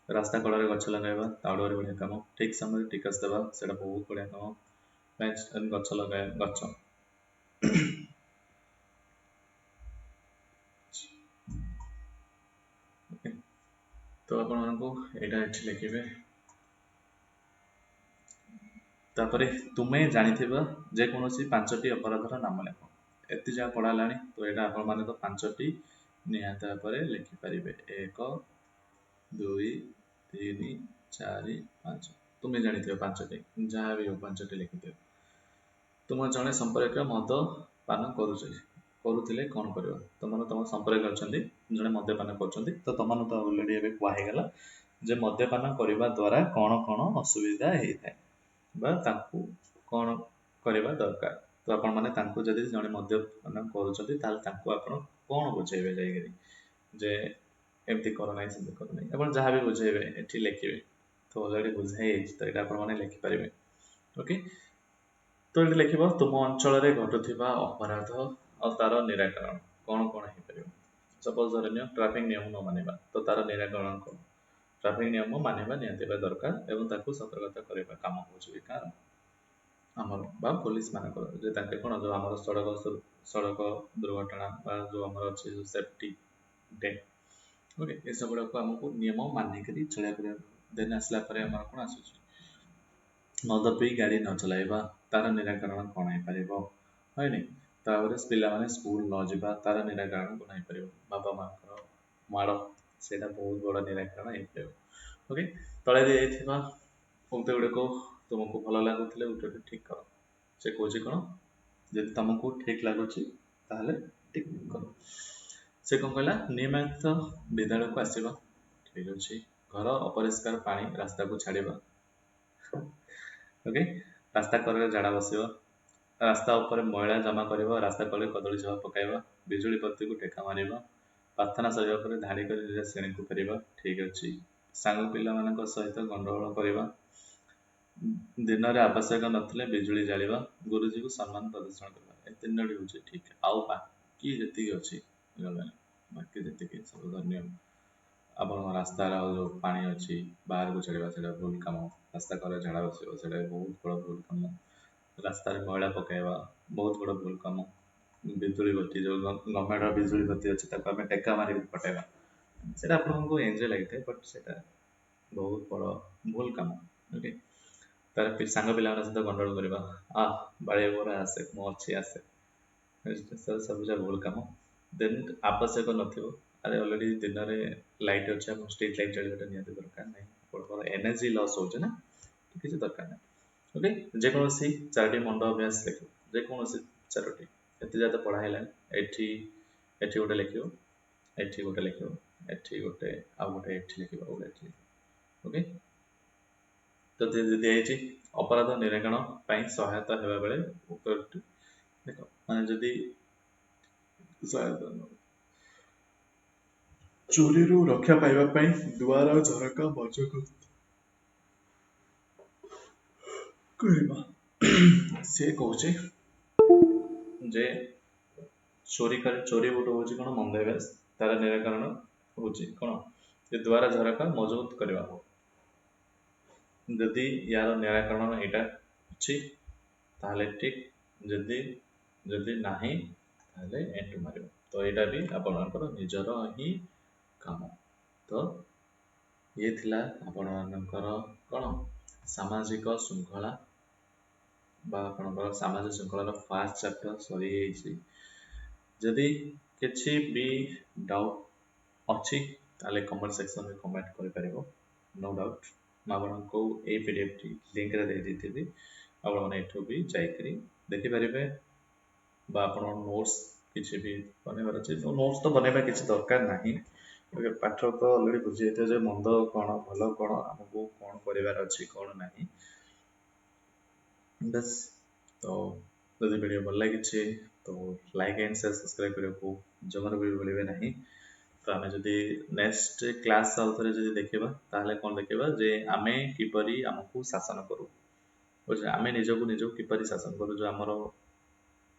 ରାସ୍ତା କଡ଼ରେ ଗଛ ଲଗାଇବା ତାଠୁ ଆହୁରି ବଢ଼ିଆ କାମ। ଠିକ୍ ସମୟରେ ଟିକସ ଦେବା ସେଇଟା ବହୁତ ବଢ଼ିଆ କାମ। ଗଛ ଲଗାଇବା, ଗଛ ତ ଆପଣମାନଙ୍କୁ ଏଇଟା ଏଠି ଲେଖିବେ। ତାପରେ ତୁମେ ଜାଣିଥିବା ଯେକୌଣସି 5ଟି ଅପରାଧର ନାମ ଲେଖ। ଏତେ ଯାହା ପଢ଼ା ହେଲାଣି, ତ ଏଇଟା ଆପଣମାନେ ତ 5ଟି ନିହାତି ଭାବରେ ଲେଖିପାରିବେ। 1, 2, 3, 4, 5, ତୁମେ ଜାଣିଥିବ 5ଟି, ଯାହା ବି ହଉ 5ଟି ଲେଖିଦିଅ। ତୁମ ଜଣେ ସମ୍ପର୍କୀୟ ମଦ ପାନ କରୁଥିଲେ କ'ଣ କରିବ? ତମ ସମ୍ପର୍କୀୟ ଅଛନ୍ତି ଜଣେ ମଦ୍ୟପାନ କରୁଛନ୍ତି, ତ ତମମାନଙ୍କୁ ତ ଅଲରେଡ଼ି ଏବେ କୁହା ହେଇଗଲା ଯେ ମଦ୍ୟପାନ କରିବା ଦ୍ୱାରା କ'ଣ କ'ଣ ଅସୁବିଧା ହେଇଥାଏ ବା ତାଙ୍କୁ କ'ଣ କରିବା ଦରକାର। ତ ଆପଣମାନେ ତାଙ୍କୁ ଯଦି ଜଣେ ମଦ୍ୟପାନ କରୁଛନ୍ତି ତାହେଲେ ତାଙ୍କୁ ଆପଣ କ'ଣ ବୁଝେଇବେ ଯାଇକରି ଯେ ଏମିତି କର ନାହିଁ ସେମିତି କର ନାହିଁ, ଆପଣ ଯାହା ବି ବୁଝେଇବେ ଏଠି ଲେଖିବେ। ତ ଅଲରେଡ଼ି ବୁଝା ହେଇଯାଇଛି, ତ ଏଇଟା ଆପଣମାନେ ଲେଖିପାରିବେ। ଓକେ, ତ ଏଠି ଲେଖିବ ତୁମ ଅଞ୍ଚଳରେ ଘଟୁଥିବା ଅପରାଧ ଆଉ ତାର ନିରାକରଣ କ'ଣ କ'ଣ ହେଇପାରିବ। ସପୋଜ ଧରିନିଅ ଟ୍ରାଫିକ୍ ନିୟମ ନ ମାନିବା, ତ ତାର ନିରାକରଣ କ'ଣ? ଟ୍ରାଫିକ୍ ନିୟମ ମାନିବା ନିହାତି ଦରକାର ଏବଂ ତାକୁ ସତର୍କତା କରିବା କାମ ହେଉଛି ବି କାହାର? ଆମର ବା ପୋଲିସ ମାନଙ୍କର, ଯେ ତାଙ୍କେ କ'ଣ ଯେଉଁ ଆମର ସଡ଼କ ଦୁର୍ଘଟଣା ବା ଯେଉଁ ଆମର ଅଛି ଯେଉଁ ସେଫ୍ଟି ଡେ, ଓକେ, ଏସବୁଗୁଡ଼ାକୁ ଆମକୁ ନିୟମ ମାନିକରି ଚଳିବାକୁ ପଡ଼ିବ। ଦେନ୍ ଆସିଲା ପରେ ଆମର କ'ଣ ଆସୁଛି? ମଦ ପିଇ ଗାଡ଼ି ନ ଚଲାଇବା, ତାର ନିରାକରଣ କ'ଣ ହେଇପାରିବ? ହয়ନି? ତାପରେ ପିଲାମାନେ ସ୍କୁଲ ନ ଯିବା, ତାର ନିରାକରଣ କ'ଣ ହେଇପାରିବ? ବାପା ମାଆଙ୍କର ମାଡ଼, ସେଇଟା ବହୁତ ବଡ଼ ନିରାକରଣ ହେଇପାରିବ। ଓକେ, ତଳେ ଦିଆଯାଇଥିବା ଉକ୍ତି ଗୁଡ଼ିକୁ ତୁମକୁ ଭଲ ଲାଗୁଥିଲେ ଉତ୍ତରଟି ଠିକ୍ କର। ସେ କହୁଛି କ'ଣ, ଯଦି ତମକୁ ଠିକ୍ ଲାଗୁଛି ତାହେଲେ ଠିକ୍ କର। ସେ କ'ଣ କହିଲା? ନିୟମିତ ବିଦ୍ୟାଳୟକୁ ଆସିବା, ଠିକ୍ ଅଛି। ଘର ଅପରିଷ୍କାର ପାଣି ରାସ୍ତାକୁ ଛାଡ଼ିବା, ଓକେ। ରାସ୍ତା କଡ଼ରେ ଝାଡ଼ା ବସିବା, ରାସ୍ତା ଉପରେ ମଇଳା ଜମା କରିବା, ରାସ୍ତା କଡ଼ରେ କଦଳୀ ଚୋପା ପକାଇବା, ବିଜୁଳି ବତିକୁ ଟେକା ମାରିବା, ପ୍ରାର୍ଥନା ସରିବା ପରେ ଧାଡ଼ି କରି ନିଜ ଶ୍ରେଣୀକୁ ଫେରିବା, ଠିକ୍ ଅଛି। ସାଙ୍ଗ ପିଲାମାନଙ୍କ ସହିତ ଗଣ୍ଡଗୋଳ କରିବା, ଦିନରେ ଆବଶ୍ୟକ ନଥିଲେ ବିଜୁଳି ଜାଳିବା, ଗୁରୁଜୀକୁ ସମ୍ମାନ ପ୍ରଦର୍ଶନ କରିବା, ଏ ତିନୋଟି ହେଉଛି ଠିକ୍। ଆଉ ବାକି ଯେତିକି ଅଛି ଗଲାନି, ବାକି ଯେତିକି ସବୁ ଧନ୍ୟ ଆପଣଙ୍କ ରାସ୍ତାର ଯେଉଁ ପାଣି ଅଛି ବାହାରକୁ ଛାଡ଼ିବା ସେଇଟା ଭୁଲ କାମ, ରାସ୍ତା କଡ଼ରେ ଝାଡ଼ା ବସିବା ସେଇଟା ବି ବହୁତ ବଡ଼ ଭୁଲ କାମ, ରାସ୍ତାରେ ମଇଳା ପକାଇବା ବହୁତ ବଡ଼ ଭୁଲ କାମ, ବିଜୁଳି ବତି ଯେଉଁ ଗଭର୍ଣ୍ଣମେଣ୍ଟର ବିଜୁଳି ବତି ଅଛି ତାକୁ ଆମେ ଟେକା ମାରିକି ପଟାଇବା, ସେଇଟା ଆପଣଙ୍କୁ ଏନ୍ଜୟ ଲାଗିଥାଏ, ବଟ୍ ସେଇଟା ବହୁତ ବଡ଼ ଭୁଲ କାମ। ଓକେ, ତାର ସାଙ୍ଗ ପିଲାମାନଙ୍କ ସହିତ ଗଣ୍ଡଗୋଳ କରିବା, ଆ ବାଳିଆ ମୋର ଆସେ ମୁଁ ଅଛି ଆସେ, ସବୁ ଯାକ ଭୁଲ କାମ। ଦେନ୍ ଆବଶ୍ୟକ ନଥିବ, ଆରେ ଅଲରେଡ଼ି ଦିନରେ ଲାଇଟ୍ ଅଛି, ଆପଣ ଷ୍ଟ୍ରିଟ୍ ଲାଇଟ୍ ଜାଳିବାଟା ନିହାତି ଦରକାର ନାହିଁ, ଆପଣଙ୍କର ଏନର୍ଜି ଲସ୍ ହେଉଛି ନା, ତ କିଛି ଦରକାର ନାହିଁ। ଓକେ, ଯେକୌଣସି 4ଟି ମନ୍ଦ ଅଭ୍ୟାସ ଲେଖିବ, ଯେକୌଣସି 4ଟି, ଏତେ ଯାହା ତ ପଢ଼ା ହେଲାଣି, ଏଠି ଗୋଟେ ଲେଖିବ, ଏଠି ଗୋଟେ ଲେଖିବ, ଏଠି ଗୋଟେ, ଆଉ ଗୋଟେ ଏଠି ଲେଖିବ, ଆଉ ଗୋଟେ ଏଠି ଲେଖିବ। ଓକେ, ତ ଦିଆଯାଇଛି ଅପରାଧ ନିରାକରଣ ପାଇଁ ସହାୟତା ହେବା ବେଳେ ଉତ୍ତରଟି ଦେଖ, ମାନେ ଯଦି ସହାୟତା ଚୋରିରୁ ରକ୍ଷା ପାଇବା ପାଇଁ ଦୁଆର ଝରକା ମଜବୁତ କରିବା। ସେ କହୁଛି ଯେ ଚୋରି କରି, ଚୋରି ଗୋଟେ ହେଉଛି କ'ଣ ମନ୍ଦ ଅଭ୍ୟାସ, ତାର ନିରାକରଣ ହେଉଛି କ'ଣ ଯେ ଦୁଆର ଝରକା ମଜବୁତ କରିବା। ଯଦି ୟାର ନିରାକରଣ ଏଇଟା ଅଛି ତାହେଲେ ଠିକ୍, ଯଦି ନାହିଁ ତାହେଲେ ଏଣ୍ଟୁ ମାରିବ। ତ ଏଇଟା ବି ଆପଣଙ୍କର ନିଜର ହିଁ କାମ। ତ ଇଏ ଥିଲା ଆପଣମାନଙ୍କର କ'ଣ ସାମାଜିକ ଶୃଙ୍ଖଳା ବା ଆପଣଙ୍କର ସାମାଜିକ ଶୃଙ୍ଖଳାର ଫାର୍ଷ୍ଟ ଚାପ୍ଟର ସରିଯାଇଛି। ଯଦି କିଛି ବି ଡାଉଟ୍ ଅଛି ତାହେଲେ କମେଣ୍ଟ ସେକ୍ସନରେ କମେଣ୍ଟ କରିପାରିବ, ନୋ ଡାଉଟ୍। ମୁଁ ଆପଣଙ୍କୁ ଏଇ ପି ଡି ଏଫ୍ଟି ଲିଙ୍କରେ ଦେଇଦେଇଥିବି, ଆପଣମାନେ ଏଠୁ ବି ଯାଇକରି ଦେଖିପାରିବେ ବା ଆପଣ ନୋଟ୍ସ କିଛି ବି ବନେଇବାର ଅଛି, ନୋଟ୍ସ ତ ବନେଇବା କିଛି ଦରକାର ନାହିଁ। ଓକେ, ପାଠ ତ ଅଲରେଡ଼ି ବୁଝି ଯାଇଥିବ ଯେ ମନ୍ଦ କ'ଣ ଭଲ କ'ଣ, ଆମକୁ କ'ଣ କରିବାର ଅଛି କ'ଣ ନାହିଁ, ବାସ୍। ତ ଯଦି ଭିଡ଼ିଓ ଭଲ ଲାଗିଛି ତ ଲାଇକ୍ ଆଣ୍ଡ ସେୟାର ସବସ୍କ୍ରାଇବ୍ କରିବାକୁ ଜମାରୁ ବି ଭୁଲିବେ ନାହିଁ। ତ ଆମେ ଯଦି ନେକ୍ସଟ କ୍ଲାସ୍ ଆଉ ଥରେ ଯଦି ଦେଖିବା ତାହେଲେ କ'ଣ ଦେଖିବା ଯେ ଆମେ କିପରି ଆମକୁ ଶାସନ କରୁ, ବୁଝିଲେ, ଆମେ ନିଜକୁ ନିଜକୁ କିପରି ଶାସନ କରୁ, ଯେଉଁ ଆମର